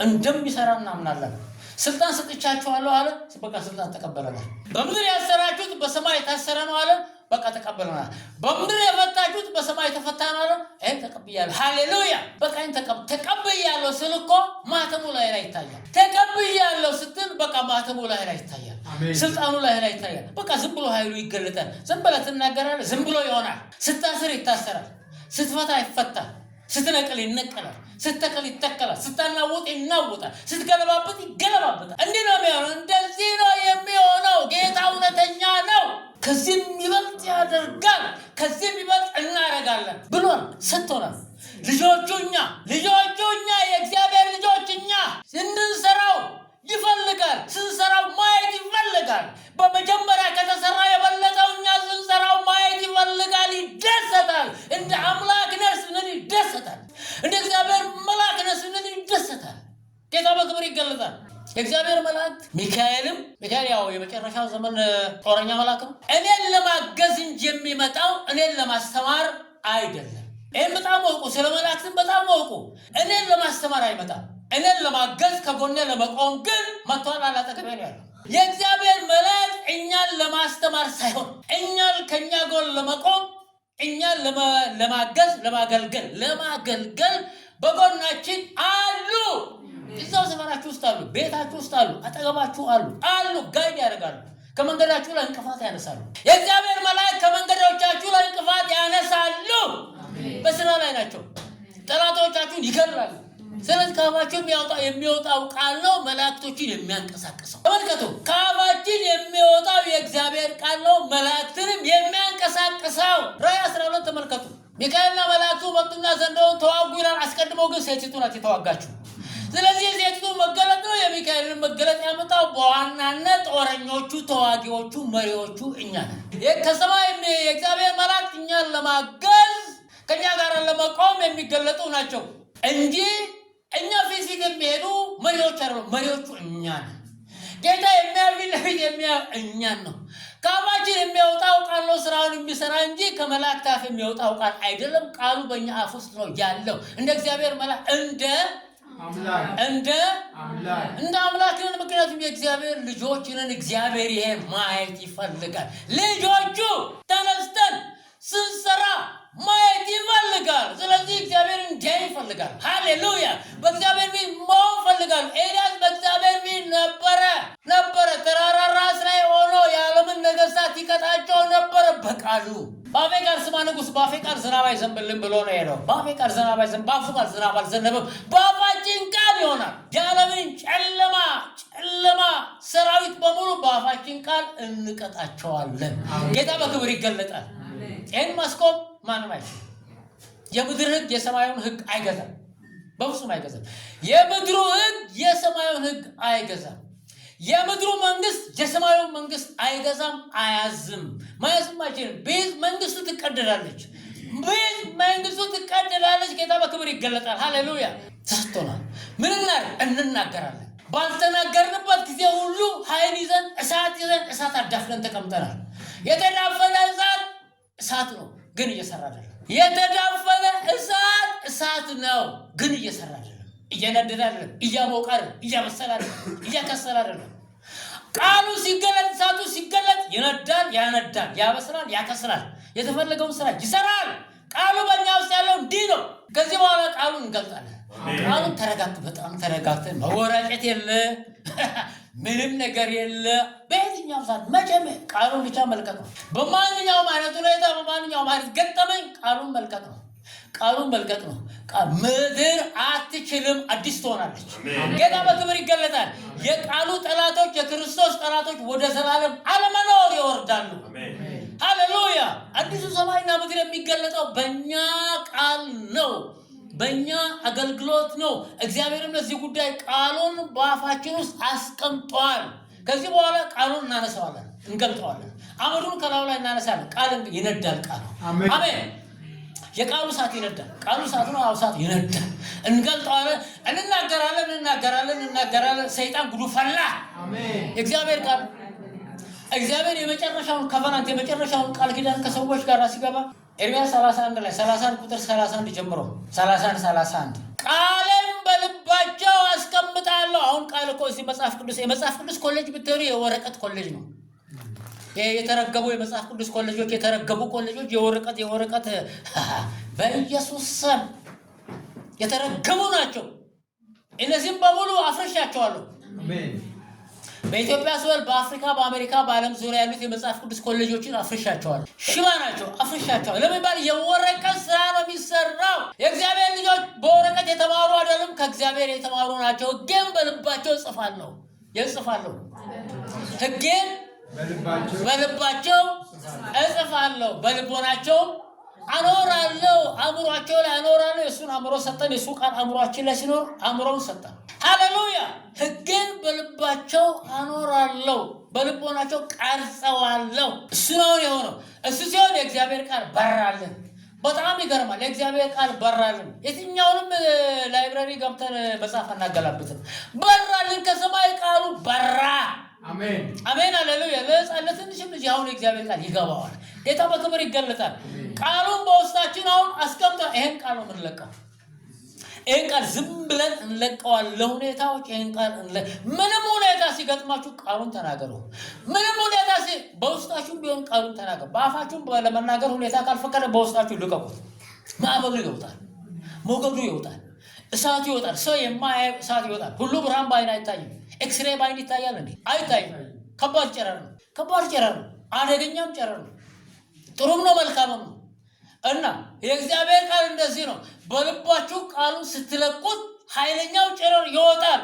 እንደሚሰራ እናምናለን። ስልጣን ሰጥቻችኋለሁ አለ። በቃ ስልጣን ተቀበለናል። በምድር ያሰራችሁት በሰማይ የታሰረ ነው አለ። በቃ ተቀበለናል። በምድር የፈታችሁት በሰማይ የተፈታ ነው አለ። ይህን ተቀብያለሁ። ሃሌሉያ። በቃ ይህን ተቀብያለሁ ስል እኮ ማተሙ ላይ ላይ ይታያል። ተቀብያለሁ ስትል በቃ ማተሙ ላይ ላይ ይታያል። አሜን። ስልጣኑ ላይ ላይ ይታያል። በቃ ዝም ብሎ ኃይሉ ይገለጣል። ዝም ብለህ ትናገራለህ፣ ዝም ብሎ ይሆናል። ስታስር ይታሰራል፣ ስትፈታ ይፈታል፣ ስትነቅል ይነቀላል፣ ስትተክል ይተከላል፣ ስታናውጥ ይናወጣል፣ ስትገለባብጥ ይገለባበጣል። እንዲህ ነው የሚሆነው። እንደዚህ ነው የሚሆነው። ጌታ እውነተኛ ነው። ከዚህ የሚበልጥ ያደርጋል፣ ከዚህ የሚበልጥ እናደርጋለን ብሎን ሰጥቶናል። ልጆቹ እኛ የእግዚአብሔር ልጆች እኛ እንድንሰራው ይፈልጋል። ስንሰራው ማየት ይፈልጋል። በመጀመሪያ ከተሰራ የበለጠው እኛ ስንሰራው ማየት ይፈልጋል፣ ይደሰታል። እንደ አምላክ ነን ስንል ይደሰታል። እንደ እግዚአብሔር መልአክ ነን ስንል ይደሰታል። ጌታ በክብር ይገለጣል። የእግዚአብሔር መላእክት ሚካኤልም፣ ሚካኤል ያው የመጨረሻው ዘመን ጦረኛ መልአክ ነው። እኔን ለማገዝ እንጂ የሚመጣው እኔን ለማስተማር አይደለም። ይህም በጣም እወቁ። ስለ መላእክትም በጣም እወቁ። እኔን ለማስተማር አይመጣም። እኔን ለማገዝ ከጎኔ ለመቆም ግን መጥቷል። አላጠገቤ ነው ያለው። የእግዚአብሔር መላእክት እኛን ለማስተማር ሳይሆን እኛን ከእኛ ጎን ለመቆም፣ እኛን ለማገዝ፣ ለማገልገል በጎናችን አሉ። እዛው ሰፈራችሁ ውስጥ አሉ፣ ቤታችሁ ውስጥ አሉ፣ አጠገባችሁ አሉ፣ guide ያደርጋሉ። ከመንገዳችሁ ላይ እንቅፋት ያነሳሉ። የእግዚአብሔር መላእክት ከመንገዶቻችሁ ላይ እንቅፋት ያነሳሉ። በስራ ላይ ናቸው። ጠላቶቻችሁን ይገድላሉ። ስለዚህ ከአፋችሁ የሚወጣው ቃል ነው መላእክቶችን የሚያንቀሳቅሰው። ተመልከቱ፣ ከአፋችን የሚወጣው የእግዚአብሔር ቃል ነው መላእክትንም የሚያንቀሳቅሰው። ራእይ 12 ተመልከቱ። ሚካኤልና መላእክቱ መጡና ዘንዶውን ተዋጉ ይላል። አስቀድሞ ግን ሴቲቱ ናት የተዋጋችው። ስለዚህ የሴቲቱ መገለጥ ነው የሚካኤልን መገለጥ ያመጣው። በዋናነት ጦረኞቹ፣ ተዋጊዎቹ፣ መሪዎቹ እኛ ነን። ከሰማይ የእግዚአብሔር መላእክት እኛን ለማገዝ ከእኛ ጋር ለመቆም የሚገለጡ ናቸው እንጂ እኛ ፊት ፊት የሚሄዱ መሪዎች አይደሉም። መሪዎቹ እኛ ነን። ጌታ የሚያው ፊት ለፊት የሚያው እኛን ነው። ከአፋችን የሚወጣው ቃል ነው ስራውን የሚሰራ እንጂ ከመላእክት አፍ የሚወጣው ቃል አይደለም። ቃሉ በእኛ አፍ ውስጥ ነው ያለው። እንደ እግዚአብሔር መልአክ እንደ አምላክ። እንደ አምላክ። እንደ አምላክ ነን። ምክንያቱም የእግዚአብሔር ልጆች ነን። እግዚአብሔር ይሄን ማየት ይፈልጋል። ልጆቹ ተነስተን ስንሰራ ማየት ይፈልጋል። ስለዚህ እግዚአብሔር እንዲያይ ይፈልጋል። ሃሌሉያ! በእግዚአብሔር ፊት መሆን ይፈልጋል። ኤልያስ በእግዚአብሔር ፊት ነበረ። ተራራ ራስ ላይ ሆኖ የዓለምን ነገሥታት ይቀጣቸው ነበረ በቃሉ። በአፌ ቃል ስማ ንጉሥ፣ በአፌ ቃል ዝናብ አይዘንብልም ብሎ ነው የሄደው። በአፌ ቃል ዝናብ አይዘንብ፣ በአፉ ቃል ዝናብ አልዘነበም። በአፋችን ቃል ይሆናል። የዓለምን ጨለማ ሰራዊት በሙሉ በአፋችን ቃል እንቀጣቸዋለን። ጌታ በክብር ይገለጣል። ይህን ማስቆም ማንም አይችልም። የምድር ሕግ የሰማዩን ሕግ አይገዛም፣ በፍጹም አይገዛም። የምድሩ ሕግ የሰማዩን ሕግ አይገዛም። የምድሩ መንግስት የሰማዩን መንግስት አይገዛም፣ አያዝም፣ ማያዝም አይችልም። ቢይዝ መንግስቱ ትቀደዳለች። ቢይዝ መንግስቱ ትቀደዳለች። ጌታ በክብር ይገለጣል። ሃሌሉያ። ተሰጥቶናል። ምን እናድርግ? እንናገራለን። ባልተናገርንበት ጊዜ ሁሉ ኃይል ይዘን፣ እሳት ይዘን፣ እሳት አዳፍነን ተቀምጠናል። የተዳፈነ እሳት እሳት ነው፣ ግን እየሰራ አይደለም። የተዳፈነ እሳት እሳት ነው፣ ግን እየሰራ አይደለም። እየነደደ አይደለም። እያሞቀ አይደለም። እያበሰለ አይደለም። እያከሰለ አይደለም። ቃሉ ሲገለጥ፣ እሳቱ ሲገለጥ ይነዳል፣ ያነዳል፣ ያበስላል፣ ያከስላል። የተፈለገውን ስራ ይሰራል። ቃሉ በእኛ ውስጥ ያለው እንዲህ ነው። ከዚህ በኋላ ቃሉን እንገልጣለን። ቃሉን ተረጋግተን፣ በጣም ተረጋግተን፣ መወራጨት የለ፣ ምንም ነገር የለ። በየትኛውም ሰዓት መቼም ቃሉን ብቻ መልቀቅ ነው። በማንኛውም አይነት ሁኔታ፣ በማንኛውም አይነት ገጠመኝ ቃሉን መልቀቅ ነው። ቃሉን መልቀቅ ነው። ምድር አትችልም፣ አዲስ ትሆናለች። ጌታ በክብር ይገለጣል። የቃሉ ጠላቶች፣ የክርስቶስ ጠላቶች ወደ ዘላለም አለመኖር ይወርዳሉ። ሃሌሉያ! አዲሱ ሰማይና ምድር የሚገለጠው በእኛ ቃል ነው፣ በእኛ አገልግሎት ነው። እግዚአብሔርም ለዚህ ጉዳይ ቃሉን በአፋችን ውስጥ አስቀምጧል። ከዚህ በኋላ ቃሉን እናነሳዋለን፣ እንገልጠዋለን። አመዱን ከላዩ ላይ እናነሳለን። ቃል ይነዳል። ቃሉ አሜን። የቃሉ እሳት ይነዳል። ቃሉ እሳት ነው። አዎ እሳት ይነዳል። እንገልጠዋለን፣ እንናገራለን፣ እንናገራለን፣ እንናገራለን። ሰይጣን ጉዱ ፈላ። የእግዚአብሔር ቃል፣ እግዚአብሔር የመጨረሻውን covenant፣ የመጨረሻውን ቃል ኪዳን ከሰዎች ጋር ሲገባ ኤርምያስ 31 ላይ፣ 31 ቁጥር 31 ጀምሮ፣ 31 31፣ ቃሌን በልባቸው አስቀምጣለሁ። አሁን ቃል እኮ እዚህ መጽሐፍ ቅዱስ፣ የመጽሐፍ ቅዱስ ኮሌጅ ብትሄዱ የወረቀት ኮሌጅ ነው። የተረገሙ የመጽሐፍ ቅዱስ ኮሌጆች፣ የተረገሙ ኮሌጆች፣ የወረቀት የወረቀት፣ በኢየሱስ ስም የተረገሙ ናቸው። እነዚህም በሙሉ አፍርሻቸዋለሁ። በኢትዮጵያ ስበል፣ በአፍሪካ፣ በአሜሪካ፣ በዓለም ዙሪያ ያሉት የመጽሐፍ ቅዱስ ኮሌጆችን አፍርሻቸዋለሁ። ሽባ ናቸው፣ አፍርሻቸዋለሁ። ለምን ባል የወረቀት ስራ ነው የሚሰራው። የእግዚአብሔር ልጆች በወረቀት የተማሩ አይደሉም፣ ከእግዚአብሔር የተማሩ ናቸው። ሕጌን በልባቸው እጽፋለሁ፣ እጽፋለሁ። ሕጌን በልባቸው እጽፋለሁ፣ በልቦናቸውም አኖራለሁ። አእምሯቸው ላይ አኖራለሁ። የእሱን አእምሮ ሰጠን። የእሱ ቃል አእምሯችን ላይ ሲኖር አእምሮውን ሰጠን። ሃሌሉያ! ሕጌን በልባቸው አኖራለሁ፣ በልቦናቸው ቀርጸዋለሁ። እሱ ነው የሆነው። እሱ ሲሆን የእግዚአብሔር ቃል በራልን። በጣም ይገርማል። የእግዚአብሔር ቃል በራልን። የትኛውንም library ገብተን መጽሐፍ አናገላብጥም። በራልን። ከሰማይ ቃሉ በራ። አሜን፣ ሃሌሉያ። ለሕፃን ለትንሽም ልጅ አሁን የእግዚአብሔር ቃል ይገባዋል። ጌታ በክብር ይገለጣል። ቃሉን በውስጣችን አሁን አስቀምጠ ይሄን ቃል ነው የምንለቀው። ይሄን ቃል ዝም ብለን እንለቀዋል። ለሁኔታዎች ይሄን ቃል ምንም ሁኔታ ሲገጥማችሁ ቃሉን ተናገሩ። ምንም ሁኔታ በውስጣችሁም ቢሆን ቃሉን ተናገሩ። በአፋችሁም ለመናገር ሁኔታ ካልፈቀደ በውስጣችሁ ልቀቁት። ማዕበሉ ይወጣል፣ ሞገዱ ይወጣል፣ እሳቱ ይወጣል። ሰው የማያየው እሳት ይወጣል። ሁሉ ብርሃን በአይን አይታይም። ኤክስሬ በአይን ይታያል እንዴ? አይታይም። ከባድ ጨረር ነው። ከባድ ጨረር ነው። አደገኛም ጨረር ነው። ጥሩም ነው፣ መልካምም ነው። እና የእግዚአብሔር ቃል እንደዚህ ነው። በልባችሁ ቃሉን ስትለቁት ኃይለኛው ጨረር ይወጣል።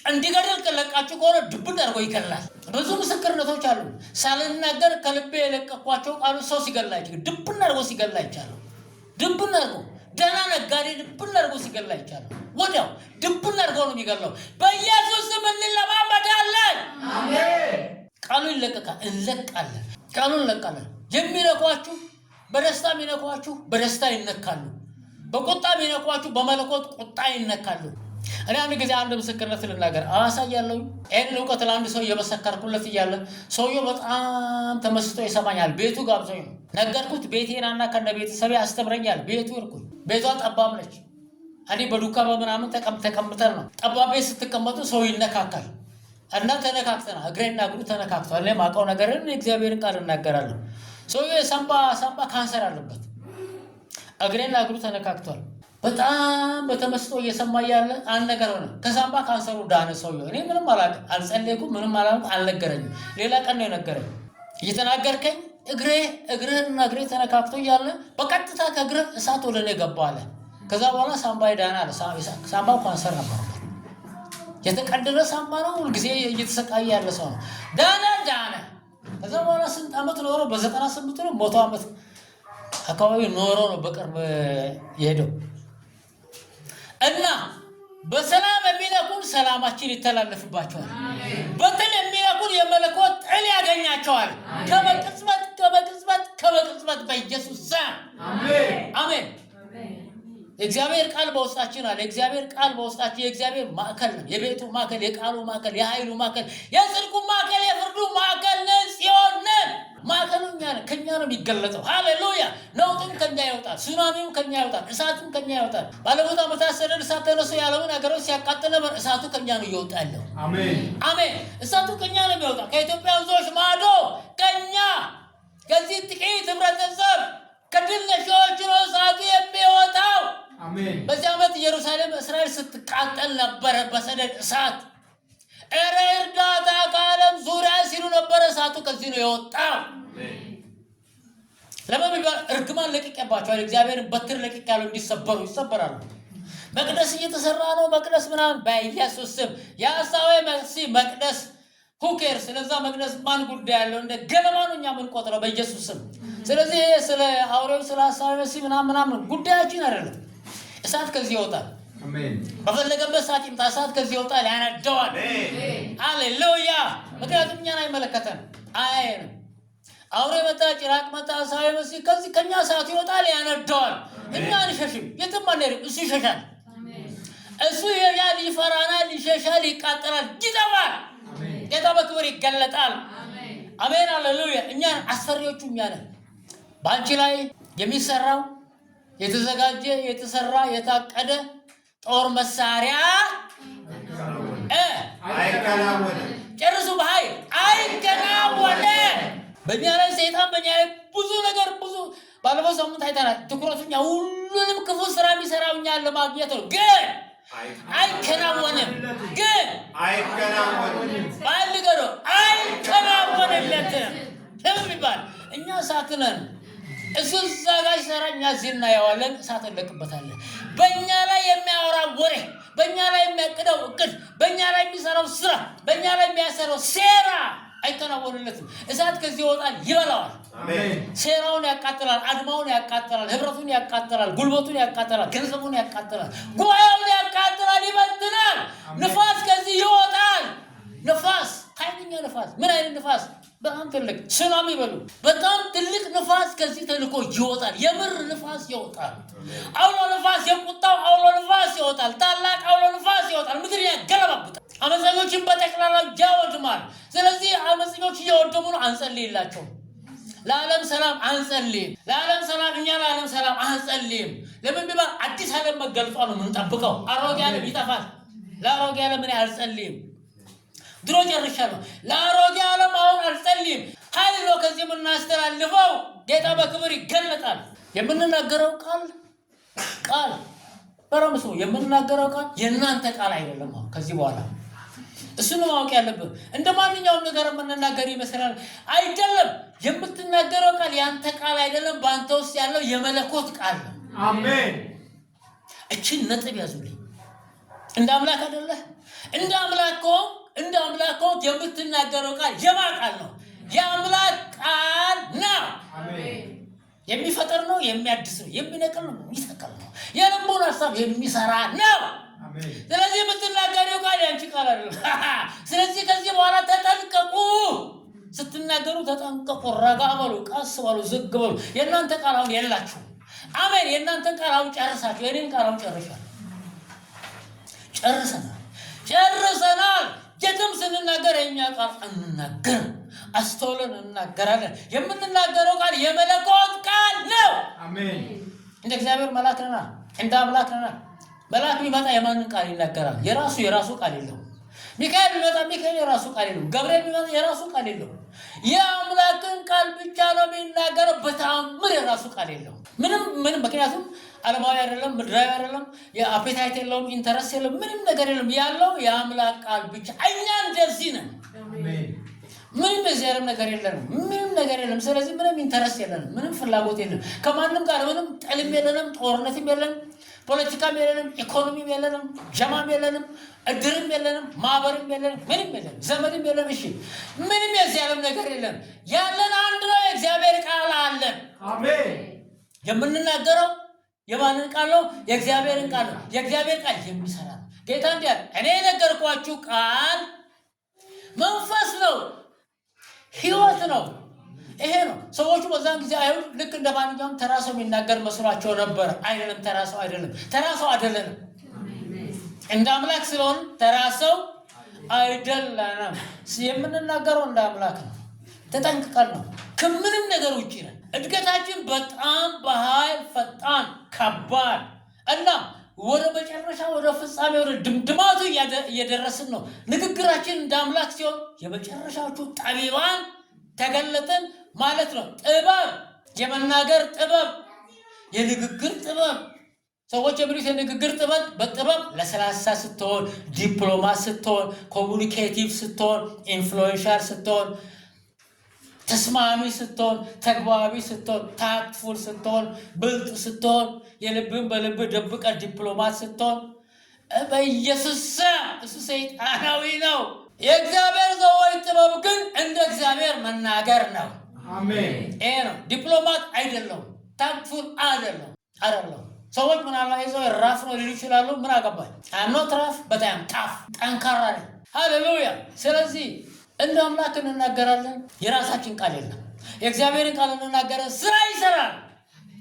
እንዲገድል ከለቃችሁ ከሆነ ድብን አድርጎ ይገላል። ብዙ ምስክርነቶች አሉ። ሳልናገር ከልቤ የለቀኳቸው ቃሉ ሰው ሲገላ፣ ድብን አድርጎ ሲገላ አይቻለሁ። ድብን አድርጎ ደህና ነጋዴ ድብን አድርጎ ሲገላ አይቻለሁ። ወዲያው ድብን አድርጎ ነው የሚገላው። በኢየሱስ ስም እንለማመዳለን። ቃሉ ይለቀቃል። እንለቃለን። ቃሉን እንለቃለን። የሚነኳችሁ፣ በደስታ የሚነኳችሁ በደስታ ይነካሉ። በቁጣ የሚነኳችሁ በመለኮት ቁጣ ይነካሉ። እኔ አንድ ጊዜ አንድ ምስክርነት ልናገር። አዋሳ እያለሁ ይህንን እውቀት ለአንድ ሰው እየመሰከርኩለት እያለ ሰውየው በጣም ተመስጦ ይሰማኛል። ቤቱ ጋብዞኝ ነው፣ ነገርኩት። ቤቴ ናና ከነ ቤተሰቤ አስተምረኛል። ቤቱ ሄድኩኝ። ቤቷ ጠባብ ነች። እኔ በዱካ በምናምን ተቀምጠን ነው። ጠባብ ቤት ስትቀመጡ ሰው ይነካካል እና ተነካክተናል። እግሬና እግሩ ተነካክቷል። እኔ የማውቀው ነገርን የእግዚአብሔርን ቃል እናገራለሁ። ሰውየው የሳምባ ሳምባ ካንሰር አለበት። እግሬና እግሩ ተነካክቷል። በጣም በተመስጦ እየሰማ እያለ አንድ ነገር ሆነ። ከሳምባ ካንሰሩ ዳነ ሰውየው። እኔ ምንም አላውቅም፣ አልጸለይኩም፣ ምንም አላልኩም፣ አልነገረኝም። ሌላ ቀን ነው የነገረኝ። እየተናገርከኝ እግሬ እግርህና እግሬ ተነካክቶ እያለ በቀጥታ ከእግርህ እሳት ወደ እኔ ገባ አለ። ከዛ በኋላ ሳምባ ዳነ አለ። ሳምባው ካንሰር ነበረበት። የተቀደደ ሳምባ ነው። ሁልጊዜ እየተሰቃየ ያለ ሰው ነው። ዳነ ዳነ። ከዛ በኋላ ስንት ዓመት ኖሮ፣ በ98 ነው፣ 100 ዓመት አካባቢ ኖሮ ነው በቅርብ የሄደው። እና በሰላም የሚነኩን ሰላማችን ይተላለፍባቸዋል። በጥል የሚነኩን የመለኮት ጥል ያገኛቸዋል። ከመቅጽበት፣ ከመቅጽበት፣ ከመቅጽበት በኢየሱስ ስም አሜን። የእግዚአብሔር ቃል በውስጣችን አለ። የእግዚአብሔር ቃል በውስጣችን የእግዚአብሔር ማዕከል ነው። የቤቱ ማዕከል፣ የቃሉ ማዕከል፣ የኃይሉ ማዕከል፣ የጽድቁ ማዕከል፣ የፍርዱ ማዕከል ነን። ጽዮን ነን። ማዕከሉ እኛ ነን። ከኛ ነው የሚገለጠው። ሃሌሉያ! ነውጡም ከኛ ይወጣል፣ ሱናሚውም ከኛ ይወጣል፣ እሳቱም ከኛ ይወጣል። ባለፉት ዓመታት ሰደድ እሳት ተነስቶ የዓለምን ሀገሮች ሲያቃጥል ነበር። እሳቱ ከኛ ነው እየወጣ ያለው። አሜን። እሳቱ ከኛ ነው የሚወጣ። ከኢትዮጵያ ወንዞች ማዶ፣ ከኛ ከዚህ ጥቂት ህብረተሰብ፣ ከድል ነሺዎች ነው እሳቱ ስትቃጠል ነበረ በሰደድ እሳት። እረ እርዳታ ከዓለም ዙሪያ ሲሉ ነበረ። እሳቱ ከዚህ ነው የወጣው። ለምን ቢባል እርግማን ለቅቄባቸዋል። እግዚአብሔርን በትር ለቅቄያለሁ፣ እንዲሰበሩ ይሰበራሉ። መቅደስ እየተሰራ ነው። መቅደስ ምናምን በኢየሱስ ስም የሐሳዌ መሲህ መቅደስ who cares? ስለዛ መቅደስ ማን ጉዳይ ያለው? እንደ ገለባ ነው እኛ የምንቆጥረው በኢየሱስ ስም። ስለዚህ ይሄ ስለ አውሬው ስለ ሐሳዌ መሲህ ምናምን ምናምን ጉዳያችን አይደለም። እሳት ከዚህ ይወጣል። አሜን። በፈለገበት ሰዓት ይምጣ። እሳት ከዚህ ይወጣል፣ ያነደዋል። ሃሌሉያ! ምክንያቱም እኛን አይመለከተንም፣ አያየንም። አውሬ መጣ፣ ጭራቅ መጣ፣ ሐሳዌ መሲህ ከዚህ ከኛ እሳት ይወጣል፣ ያነደዋል። እኛ አንሸሽም፣ የትም አንሄድም። እሱ ይሸሻል። እሱ ይሄዳል፣ ይፈራናል፣ ይሸሻል፣ ይቃጠላል፣ ይጠፋል። አሜን። ጌታ በክብር ይገለጣል። አሜን፣ ሃሌሉያ። እኛ አስፈሪዎቹ እኛ ነን። በአንቺ ላይ የሚሰራው የተዘጋጀ የተሰራ የታቀደ ጦር መሳሪያ አይከናወንም። ጨርሱ በኃይል አይከናወንም። በእኛ ላይ ሰይጣን በእኛ ላይ ብዙ ነገር ብዙ ባለፈው ሳምንት አይተናል። ትኩረቱ እኛ ሁሉንም ክፉ ስራ የሚሰራው እኛን ለማግኘት ነው፣ ግን አይከናወንም። ግን አይከናወንም። በኃይል ንገሩ፣ አይከናወንለትም። ለምን ቢባል እኛ እሳት ነን። እሱ እዛ ጋር ሲሰራ እኛ እዚህ እናየዋለን፣ እሳት እንለቅበታለን። በእኛ ላይ የሚያወራው ወሬ፣ በእኛ ላይ የሚያቅደው እቅድ፣ በእኛ ላይ የሚሰራው ስራ፣ በእኛ ላይ የሚያሰራው ሴራ አይከናወንለትም። እሳት ከዚህ ይወጣል፣ ይበላዋል። አሜን። ሴራውን ያቃጥላል፣ አድማውን ያቃጥላል፣ ህብረቱን ያቃጥላል፣ ጉልበቱን ያቃጥላል፣ ገንዘቡን ያቃጥላል፣ ጉባኤውን ያቃጥላል፣ ይበትናል። ንፋስ ከዚህ ይወጣል። ንፋስ፣ ኃይለኛ ንፋስ። ምን አይነት ንፋስ? በጣም ትልቅ ሱናሚ በሉ። በጣም ትልቅ ንፋስ ከዚህ ተልኮ ይወጣል። የምር ንፋስ ይወጣል። አውሎ ንፋስ፣ የቁጣው አውሎ ንፋስ ይወጣል። ታላቅ አውሎ ንፋስ ይወጣል። ምድር ያገለባብጣል። አመፀኞችን በጠቅላላ ያወድማል። ስለዚህ አመፀኞች እየወደሙ ነው። አንጸልይላቸውም። ለዓለም ሰላም አንጸልይም። ለዓለም ሰላም እኛ ለዓለም ሰላም አንጸልይም። ለምን ቢባል አዲስ ዓለም መገልጧ ነው የምንጠብቀው። አሮጌ ዓለም ይጠፋል። ለአሮጌ ዓለም እኔ አልጸልይም። ድሮ ጨርሻለሁ። ለአሮጌ ዓለም አሁን አልጸልይም። ኃይል ነው ከዚህ የምናስተላልፈው። ጌታ በክብር ይገለጣል። የምንናገረው ቃል ቃል በረምሱ የምንናገረው ቃል የእናንተ ቃል አይደለም። አሁን ከዚህ በኋላ እሱን ማወቅ ያለብን። እንደ ማንኛውም ነገር የምንናገር ይመስላል። አይደለም። የምትናገረው ቃል ያንተ ቃል አይደለም። በአንተ ውስጥ ያለው የመለኮት ቃል ነው። አሜን። እችን ነጥብ ያዙልኝ። እንደ አምላክ አይደለህ? እንደ አምላክ ከሆንክ እንደ አምላክ ከሆንክ የምትናገረው ቃል የማ ቃል ነው? የአምላክ ቃል ነው። አሜን። የሚፈጥር ነው፣ የሚያድስ ነው፣ የሚነቅል ነው፣ የሚተክል ነው፣ የልቡን ሀሳብ የሚሰራ ነው። አሜን። ስለዚህ የምትናገሪው ቃል ያንቺ ቃል አይደለም። ስለዚህ ከዚህ በኋላ ተጠንቀቁ። ስትናገሩ ተጠንቀቁ። ረጋ በሉ፣ ቀስ በሉ፣ ዝግ በሉ። የእናንተ ቃል አሁን የላችሁ። አሜን። የእናንተን ቃል አሁን ጨርሳችሁ፣ የኔን ቃል አሁን ጨርሻለሁ። ጨርሰናል፣ ጨርሰናል። የትም ስንናገር የእኛ ቃል አንናገርም፣ አስተውለን እንናገራለን። የምንናገረው ቃል የመለኮት ቃል ነው። አሜን። እንደ እግዚአብሔር መልአክ ነና፣ እንደ አምላክ ነና። መልአክ ቢመጣ የማንን ቃል ይናገራል? የራሱ ቃል የለውም። ሚካኤል ቢመጣ ሚካኤል የራሱ ቃል የለውም። ገብርኤል ቢመጣ የራሱ ቃል የለውም። የአምላክን ቃል ብቻ ነው የሚናገረው። በተአምር የራሱ ቃል የለውም። ምንም ምንም። ምክንያቱም ዓለማዊ አይደለም፣ ምድራዊ አይደለም፣ የ appetite የለውም፣ interest የለውም፣ ምንም ነገር የለም። ያለው የአምላክ ቃል ብቻ። እኛ እንደዚህ ነን። አሜን። ምንም በዚህ ዓለም ነገር የለንም። ምንም ነገር የለም። ስለዚህ ምንም interest የለንም። ምንም ፍላጎት የለንም። ከማንም ጋር ምንም ጥልም የለንም። ጦርነትም የለንም። ፖለቲካም የለንም። ኢኮኖሚም የለንም። ጀማም የለንም። እድርም የለንም። ማህበርም የለንም። ምንም የለንም። ዘመድም የለም። እሺ ምንም የዚህ ዓለም ነገር የለም። ያለን አንድ ነው፣ የእግዚአብሔር ቃል አለን። አሜን። የምንናገረው የማንን ቃል ነው? የእግዚአብሔርን ቃል ነው። የእግዚአብሔር ቃል የሚሰራ ነው። ጌታ እንዲህ አለ፣ እኔ የነገርኳችሁ ቃል መንፈስ ነው፣ ሕይወት ነው። ይሄ ነው። ሰዎቹ በዛን ጊዜ አይሁድ ልክ እንደ ማንኛውም ተራ ሰው የሚናገር መስሏቸው ነበር። አይደለም፣ ተራ ሰው አይደለም። ተራ ሰው አይደለንም። እንደ አምላክ ስለሆን ተራ ሰው አይደለንም። የምንናገረው እንደ አምላክ ነው። ተጠንቅቀን ነው። ከምንም ነገር ውጭ ነን። እድገታችን በጣም በኃይል ፈጣን ከባድ እና ወደ መጨረሻ ወደ ፍጻሜ ወደ ድምድማቱ እየደረስን ነው። ንግግራችን እንደ አምላክ ሲሆን የመጨረሻዎቹ ጠቢባን ተገለጥን ማለት ነው። ጥበብ፣ የመናገር ጥበብ፣ የንግግር ጥበብ። ሰዎች የሚሉት የንግግር ጥበብ በጥበብ ለስላሳ ስትሆን፣ ዲፕሎማት ስትሆን፣ communicative ስትሆን፣ influential ስትሆን፣ ተስማሚ ስትሆን፣ ተግባቢ ስትሆን፣ tactful ስትሆን፣ ብልጥ ስትሆን፣ የልብን በልብ ደብቀ ዲፕሎማት ስትሆን፣ በኢየሱስ ስም እሱ ሰይጣናዊ ነው። የእግዚአብሔር ሰዎች ጥበብ ግን እንደ እግዚአብሔር መናገር ነው። አሜን። ይሄ ነው። ዲፕሎማት አይደለም፣ tactful አይደለም፣ አይደለም። ሰዎች ምናልባት ይዘው rough ነው ሊሉ ይችላሉ። ምን አገባኝ? I'm not rough, but I'm tough፣ ጠንካራ ነኝ። ሃሌሉያ። ስለዚህ እንደ አምላክ እንናገራለን። የራሳችን ቃል የለም። የእግዚአብሔርን ቃል እንናገራለን። ስራ ይሰራል።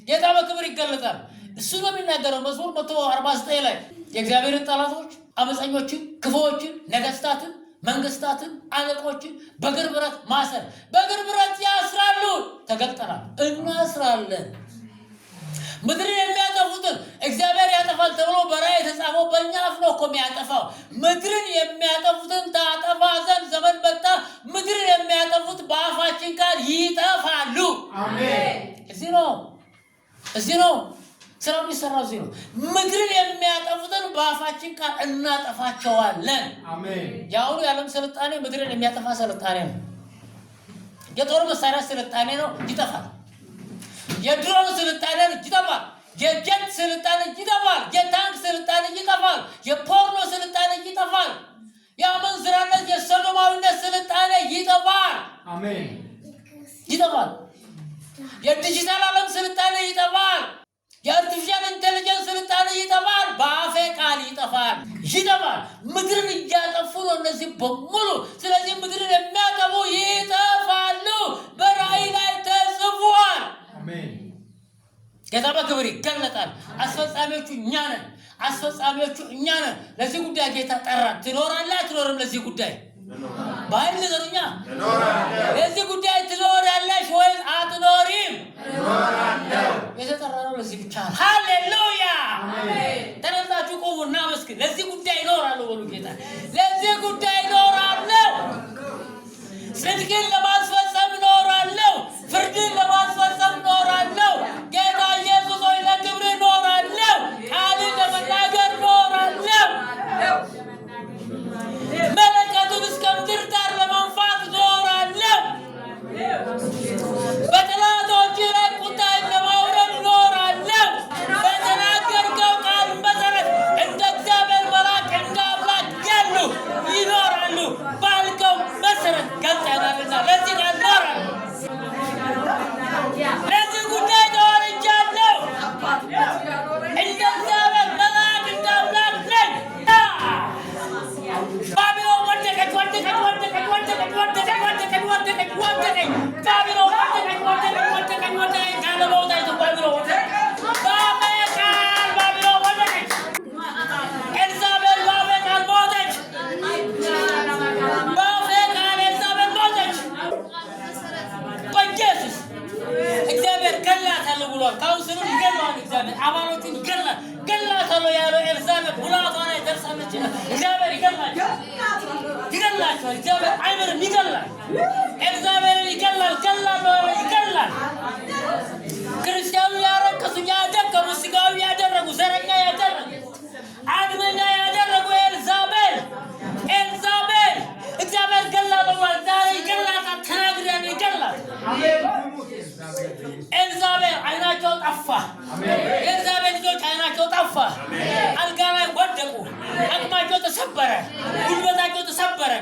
ጌታ በክብር ይገለጣል። እሱ ነው የሚናገረው። መዝሙር 149 ላይ የእግዚአብሔርን ጠላቶች፣ አመፀኞችን፣ ክፉዎችን፣ ነገስታትን፣ መንግስታትን፣ አለቆችን በእግር ብረት ማሰር፣ በእግር ብረት ያስራሉ። ተገልጠናል፣ እናስራለን። ምድርን የሚያጠፉትን እግዚአብሔር ያጠፋል ተብሎ በራእይ የተጻፈው በእኛ አፍ ነው እኮ የሚያጠፋው። ምድርን የሚያጠፉትን ታጠፋ ዘንድ ዘመን መጣ። ምድርን የሚያጠፉት በአፋችን ቃል ይጠፋሉ። አሜን። እዚህ ነው፣ እዚህ ነው ስራው የሚሰራው፣ እዚህ ነው። ምድርን የሚያጠፉትን በአፋችን ቃል እናጠፋቸዋለን። አሜን። የአሁኑ የዓለም ስልጣኔ ምድርን የሚያጠፋ ስልጣኔ ነው። የጦር መሳሪያ ስልጣኔ ነው፣ ይጠፋል። የድሮን ስልጣኔ ነው፣ ይጠፋል። የጀት ስልጣኔ ይጠፋል። የታንክ ስልጣኔ ይጠፋል። የ porno ስልጣኔ ይጠፋል። የአመንዝራነት የሰዶማዊነት ስልጣኔ ይጠፋል፣ አሜን። ይጠፋል። የዲጂታል ዓለም ስልጣኔ ይጠፋል። የ artificial intelligence ስልጣኔ ይጠፋል። በአፌ ቃል ይጠፋል፣ ይጠፋል። ምድርን እያጠፉ ነው እነዚህ በሙሉ። ስለዚህ ምድርን የሚያጠፉ ይጠፋሉ። በራእይ ላይ ተጽፏል። አሜን። ጌታ በክብር ይገለጣል። አስፈጻሚዎቹ እኛ ነን። አስፈጻሚዎቹ እኛ ነን። ለዚህ ጉዳይ ጌታ ጠራን። ትኖራለህ አትኖርም? ለዚህ ጉዳይ በኃይል ንገሩኛ። ለዚህ ጉዳይ ትኖሪያለሽ ወይስ አትኖሪም? የተጠራነው ለዚህ ብቻ ነው። ሃሌሉያ! ተነስታችሁ ቁሙ፣ እናመስግን። ለዚህ ጉዳይ እኖራለሁ በሉ ጌታ። ለዚህ ጉዳይ እኖራለሁ። ጽድቅን ለማስፈጸም እኖራለሁ። ፍርድን ለማስፈጸም እኖራለሁ። ጌታ ኢየሱስ ሆይ ለክብር እኖራለሁ። ቃልን ለመናገር እኖራለሁ። መለከቱን እስከ ምድር ዳር ለመንፋት እኖራለሁ። በጠላቶች ላይ ቁጣን ለማውረድ እኖራለሁ። በተናገርከው ቃል መሰረት እንደ እግዚአብሔር መልአክ እንደ አምላክ ያሉ ይኖራሉ። ባልከው መሰረት ገልጠናልና ለዚህ ቃል እኖራለሁ። ለዚህ ጉዳይ ተወርጃለሁ። እንደ እግዚአብሔር መልአክ እንደ አምላክ ነኝ። ባቢሎን ወደቀች፣ ወደቀች፣ ወደቀች፣ ወደቀች፣ ወደቀች፣ ወደቀች፣ ወደቀች፣ ወደቀች። ባቢሎን ወደቀች፣ ወደቀች፣ ወደቀች፣ ወደቀች። ካለመውጣቱ ባቢሎን ወደቀች። በአፌ ቃል ባቢሎን ወደቀች። ኤልዛቤል በአፌ ቃል ሞተች። በአፌ ቃል ኤልዛቤል ሞተች። በኢየሱስ እግዚአብሔር ገላታለሁ ብሏል። council ኡን ይገለዋል። እግዚአብሔር አባሎቹን ይገላል። ገላታለሁ ያለው ኤልዛቤል ሙላቷ ላይ ደርሳለች። እግዚአብሔር ይገላቸዋል፣ ይገላቸዋል። እግዚአብሔር አይምርም፣ ይገላል። ኤልዛቤልን ይገላል፣ ገላለሁ ያለው ይገላል። ክርስቲያኑ ያረከሱ፣ ያደከሙ፣ ስጋዊ ያደረጉ፣ ዘረኛ ያደረጉ፣ አድመኛ ያደረጉ ኤልዛቤል፣ ኤልዛቤል እግዚአብሔር ገላለሁ ብሏል። ዛሬ ይገላታል። ተናግሬያለሁ፣ ይገላል። አሜን። ትሙት ኤልዛቤል። ኤልዛቤል አይናቸው ጠፋ። የኤልዛቤል ልጆች አይናቸው ጠፋ። አልጋ ላይ ወደቁ። አቅማቸው ተሰበረ። ጉልበታቸው ተሰበረ።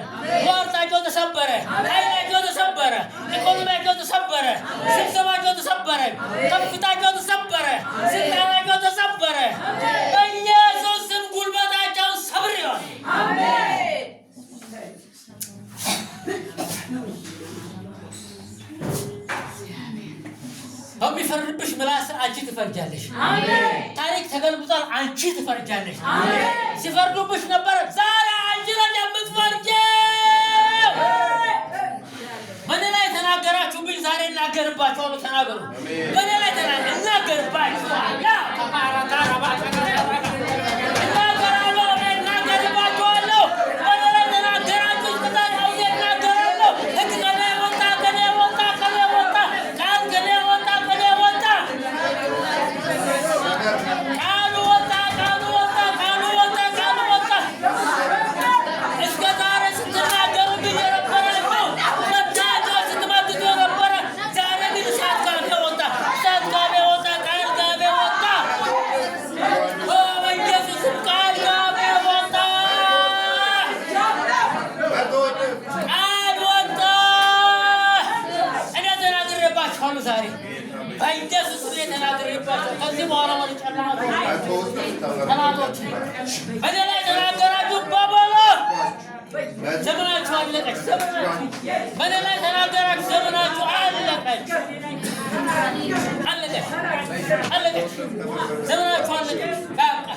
ሟርታቸው ተሰበረ። አይናቸው ተሰበረ። ኢኮኖሚያቸው ተሰበረ። ስብሰባቸው ተሰበረ። ከፍታቸው ተሰበረ። ስልጣናቸው ተሰበረ። በኢየሱስ ስም ጉልበታቸውን ሰብሬዋል። በሚፈርድብሽ ምላስ አንቺ ትፈርጃለሽ። ታሪክ ተገልብጧል። አንቺ ትፈርጃለሽ። ሲፈርዱብሽ ነበረ። ዛሬ አንቺ ነሽ የምትፈርጂው። በእኔ ላይ ተናገራችሁብኝ፣ ዛሬ እናገርባችኋለሁ። ተናገሩ። በእኔ ላይ እናገርባችኋለሁ። እናገራለሁ፣ እኔ እናገርባችኋለሁ። በእኔ ላይ ተናገራችሁ፣ እስከ ዛሬ አሁን እናገራለሁ። ሕግ ከእኔ ወጣ፣ ከእኔ ወጣ፣ ከእኔ ወጣ፣ ቃል ከእኔ ወጣ፣ ከእኔ ወጣ፣ ቃሉ ወጣ። ይባርካሉ። ዛሬ በኢየሱስ ስም የተናገረባቸው ከዚህ በኋላ ወደ ጨለማ ጠላቶች በእኔ ላይ ተናገራችሁ በበሎ ዘመናችሁ አለቀች። ዘመናችሁ በእኔ ላይ ተናገራችሁ፣ ዘመናችሁ አለቀች፣ አለቀች፣ አለቀች። ዘመናችሁ አለቀች። በቃ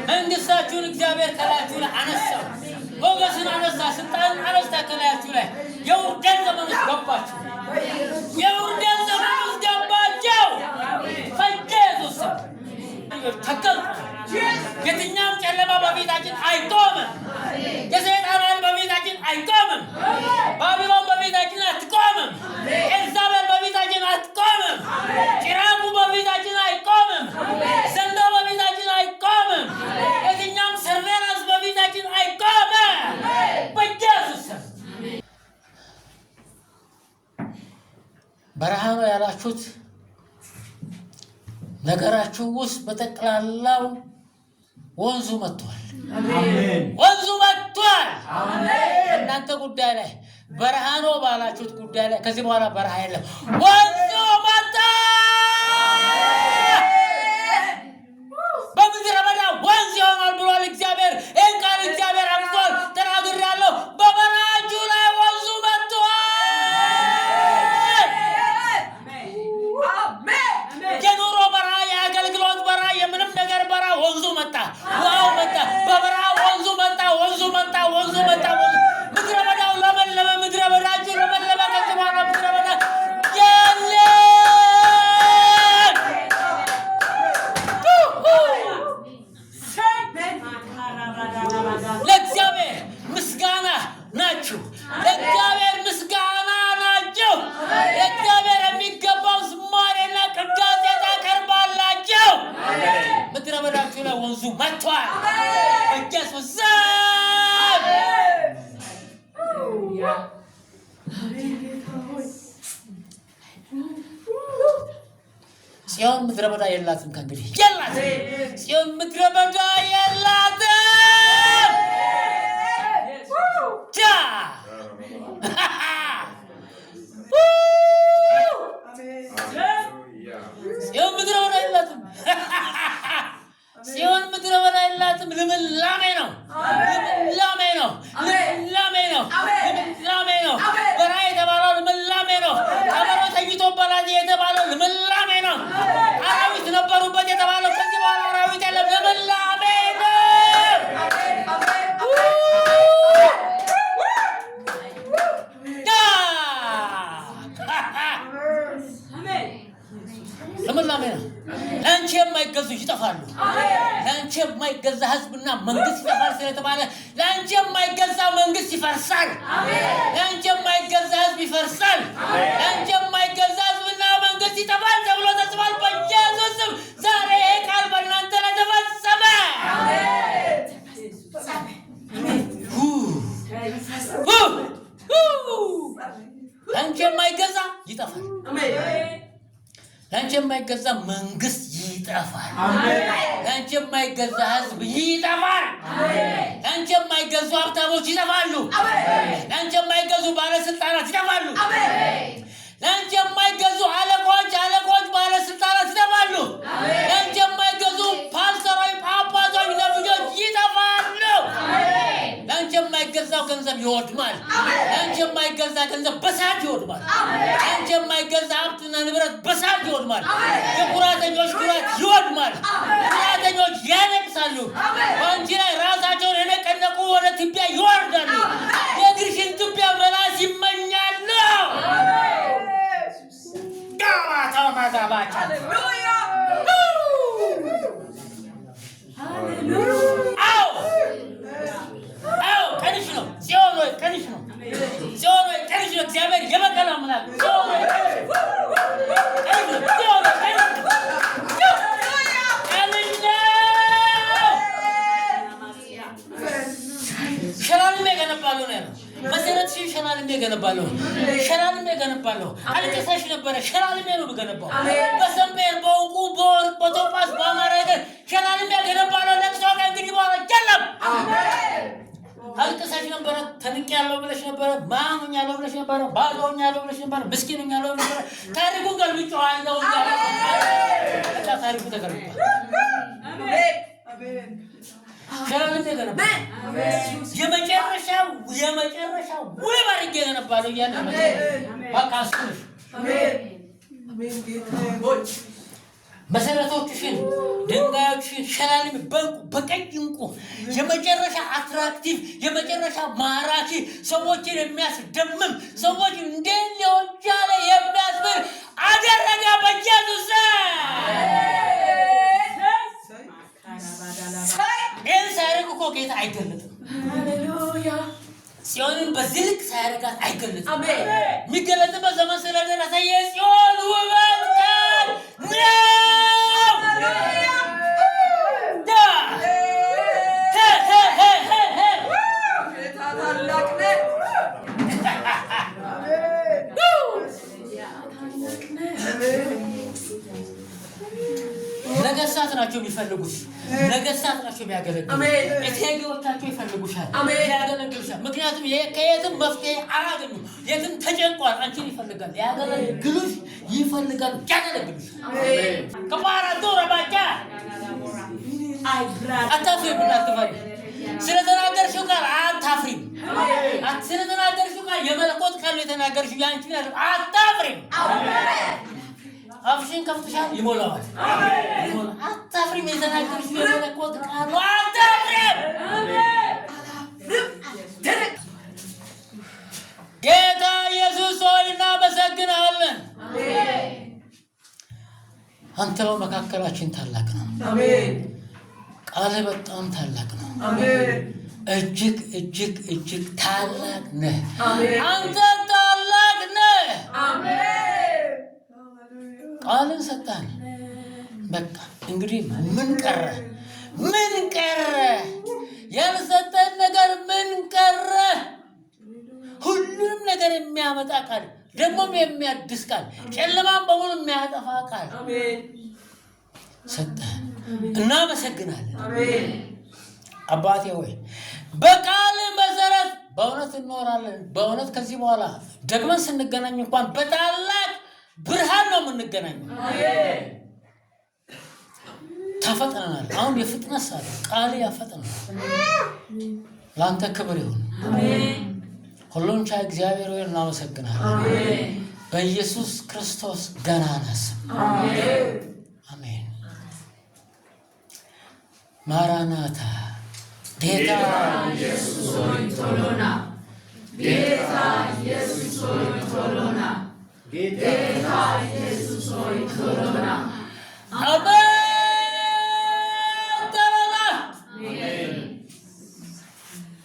መንግስታችሁን እግዚአብሔር ከላያችሁ ላይ አነሳው። ሞገስን አነሳ፣ ስልጣንን አነሳ ከላያችሁ ላይ። የውርደት ዘመን ውስጥ ገባችሁ። የውርደት ዘመን ውስጥ ገባችሁ። በኢየሱስ ስም ተገልጧል። የትኛውም ጨለማ በፊታችን አይቆምም። የሰይጣን ኃይል በፊታችን አይቆምም። ባቢሎን በፊታችን አትቆምም። ኤልዛቤል በፊታችን አትቆምም። ጭራቁ በፊታችን አይቆምም። ዘንዶ በፊታችን አይቆምም። የትኛውም surveillance በፊታችን አይቆምም። በኢየሱስ ስም በረሃ ነው ያላችሁት ነገራችሁ ውስጥ በጠቅላላው ወንዙ መጥቷል። አሜን። ወንዙ መጥቷል። እናንተ ጉዳይ ላይ በረሃ ነው ባላችሁት ጉዳይ ላይ ከዚህ በኋላ በረሃ የለም። ወንዙ መጣ። በምድረ በዳ ወንዝ ይሆናል ብሏል እግዚአብሔር። ይህን ቃል እግዚአብሔር አምጥቷል። ተናግሬያለሁ። በበረሃችሁ ላይ ወንዙ መጥቷል። የኑሮ በረሃ፣ የአገልግሎት በረሃ፣ የምንም ነገር በረሃ ወንዙ መጣ፣ ውሃው መጣ። በበረሃ ወንዙ መጣ፣ ወንዙ መጣ፣ ወንዙ መጣ። ወንዙ ምድረ በዳው ለመለመ፣ ምድረ በዳችሁ ለመለመ። ከዚህ በኋላ ምድረ በዳ የለም። ለእግዚአብሔር ምስጋና ናችሁ። ለእግዚአብሔር ምስጋና ናችሁ። ለእግዚአብሔር የሚገባው ዝማሬና ቅዳሴ ታቀርባላችሁ። ምድረ በዳችሁ ላይ ወንዙ መጥቷል። በኢየሱስ ስም ጽዮን ምድረ በዳ የላትም። ከእንግዲህ የላትም። ጽዮን ምድረ በዳ የላትም። ጃ ጽዮን ምድረ በዳ የላትም። ጽዮን ምድረ በዳ የላትም። ልምላሜ ነው። ልምላሜ ነው። ልምላሜ ነው። ልምላሜ ነው። በረሃ የተባለው ልምላሜ ነው። ቀበሮ ተኝቶበታል የተባለው ልምላሜ ነው። አራዊት ነበሩበት የተባለው ከዚህ በኋላ አራዊት የለም። ልምላሜ ነው። ልምላሜ ነው። ለአንቺ የማይገዙ ይጠፋሉ። ለአንቺ የማይገዛ ሕዝብና መንግስት ይጠፋል ስለተባለ ለአንቺ የማይገዛ መንግስት ይፈርሳል። ለአንቺ የማይገዛ ሕዝብ ይፈርሳል። ለአንቺ የማይገዛ ሕዝብና መንግስት ይጠፋል ተብሎ ተጽፏል። በኢየሱስ ስም ዛሬ ይሄ ቃል በእናንተ ላይ ተፈጸመ። ለአንቺ የማይገዛ ይጠፋል። ለአንቺ የማይገዛ መንግስት ይጠፋል። ለአንቺ የማይገዛ ህዝብ ይጠፋል። ለአንቺ የማይገዙ ሀብታሞች ይጠፋሉ። ለአንቺ የማይገዙ ባለስልጣናት ይጠፋሉ። ለአንቺ የማይገዙ አለቆች አለቆች ባለስልጣናት ይጠፋሉ። ለአንቺ የማይገዙ ፓስተሮች፣ ጳጳሶች፣ ነቢዮች ይጠፋሉ። ለአንቺ የማይገዛው ገንዘብ ይወድማል። ለአንቺ የማይገዛ ገንዘብ በሳት ይወድማል። ለአንቺ የማይገዛ ሀብትና ንብረት በሳት ይወድማል። የኩራተኞች ኩራት ይወድማል። ኩራተኞች ያለቅሳሉ። በአንቺ ላይ ራሳቸውን የነቀነቁ ወደ ትቢያ ይወርዳሉ። የእግርሽን ትቢያ መላስ ይመኛሉ። ጋባታ አዎ አዎ፣ ቀንሽ ነው። ጽዮን ሆይ ቀንሽ ነው። ጽዮን ሆይ ቀንሽ ነው። እግዚአብሔር የበቀል አምላክ ጽዮን ሆይ ቀንሽ ነው። ቀንሽ ነው። ጽዮን ሆይ ቀንሽ ነው። ቀንሽ ነው። ሸላልሜ እገነባለሁ ነው ያለው። መሰረትሽን ሸላልሜ እገነባለሁ፣ ሸላልሜ እገነባለሁ። አልቅሰሽ ነበረ፣ ሸላልሜ ነው የምገነባው። በሰንፔር በዕንቁ በወርቅ በቶጳስ በአማረ ነገር ሸላልሜ እገነባለሁ። ለቅሶ ከእንግዲህ በኋላ የለም። አልቅሰሽ ነበረ፣ ተንቄያለሁ ብለሽ ነበረ፣ ማን ሆኛለሁ ብለሽ ነበረ፣ ባዶ ሆኛለሁ ብለሽ ነበረ፣ ምስኪን ሆኛለሁ ብለሽ ነበረ። ታሪኩ ገልብጬዋለሁ እያለ በቃ ታሪኩ ተገልብጧል። ሸላልሜ ገነባ የመጨረሻው የመጨረሻው ውብ አድርጌ ገነባለሁ እያለ በቃ እሱ ነሽ። መሰረቶችሽን ድንጋዮችሽን ሸላልሜ በእንቁ፣ በቀይ እንቁ፣ የመጨረሻ attractive፣ የመጨረሻ ማራኪ፣ ሰዎችን የሚያስደምም፣ ሰዎች እንዴት ሊሆን ቻለ የሚያስብል አደረገ በኢየሱስ ስም። ይህን ሳያደርግ እኮ ጌታ አይገለጥም። ጽዮንን በዚህ ልክ ሳያደርጋት አይገለጥም። የሚገለጥበት ዘመን ስለደረሰ የጽዮን ውበት ቀን ነው። ዳ ሄ ሄ ሄ ሄ ሄ። ጌታ ታላቅ ነህ። ነገስታት ናቸው የሚፈልጉሽ። ነገስታት ናቸው የሚያገለግሉ። አሜን። እቴጌዎቻቸው ይፈልጉሻል፣ አሜን። ያገለግሉሻል። ምክንያቱም ከየትም መፍትሄ አያገኙም። የትም ተጨንቋል። አንቺን ይፈልጋል፣ ያገለግሉሽ ይፈልጋሉ፣ ያገለግሉሽ። ከባራቶ ረባቻ አታፍሪም፣ እንዳትፈሪ። ስለተናገርሽው ቃል አታፍሪም። ስለተናገርሽው ቃል የመለኮት ቃል ነው የተናገርሽው፣ ያንቺን አይደለም። አታፍሪም። አፍሽን ከፍተሻል፣ ይሞላዋል። ይሞላል። አታፍሪም። የተናገርሽው የመለኮት ቃል ነው። አታፍሪም። ጌታ ኢየሱስ ሆይ እናመሰግናለን። አንተ በመካከላችን ታላቅ ነው። አሜን። ቃልህ በጣም ታላቅ ነው። አሜን። እጅግ እጅግ እጅግ ታላቅ ነህ። አሜን። አንተ ታላቅ ነህ። አሜን። ቃልን ሰጠን። በቃ እንግዲህ ምን ቀረ? ምን ቀረ? ያልሰጠን ነገር ምን ቀረ? ሁሉንም ነገር የሚያመጣ ቃል፣ ደግሞም የሚያድስ ቃል፣ ጨለማን በሙሉ የሚያጠፋ ቃል አሜን። ሰጠን። እናመሰግናለን። አሜን። አባቴ ሆይ በቃል መሰረት በእውነት እንኖራለን። በእውነት ከዚህ በኋላ ደግመን ስንገናኝ እንኳን በታላቅ ብርሃን ነው የምንገናኘው። አሜን። ታፈጥነናል። አሁን የፍጥነት ሰዓት ቃል ያፈጥናል። ለአንተ ክብር ይሁን። አሜን። ሁሉን ቻይ እግዚአብሔር ሆይ እናመሰግናለን። አሜን። በኢየሱስ ክርስቶስ ገናና ስም አሜን። አሜን። ማራናታ ጌታ ኢየሱስ ሆይ ቶሎ ና። ጌታ ኢየሱስ ሆይ ቶሎ ና። ጌታ ኢየሱስ ሆይ ቶሎ ና።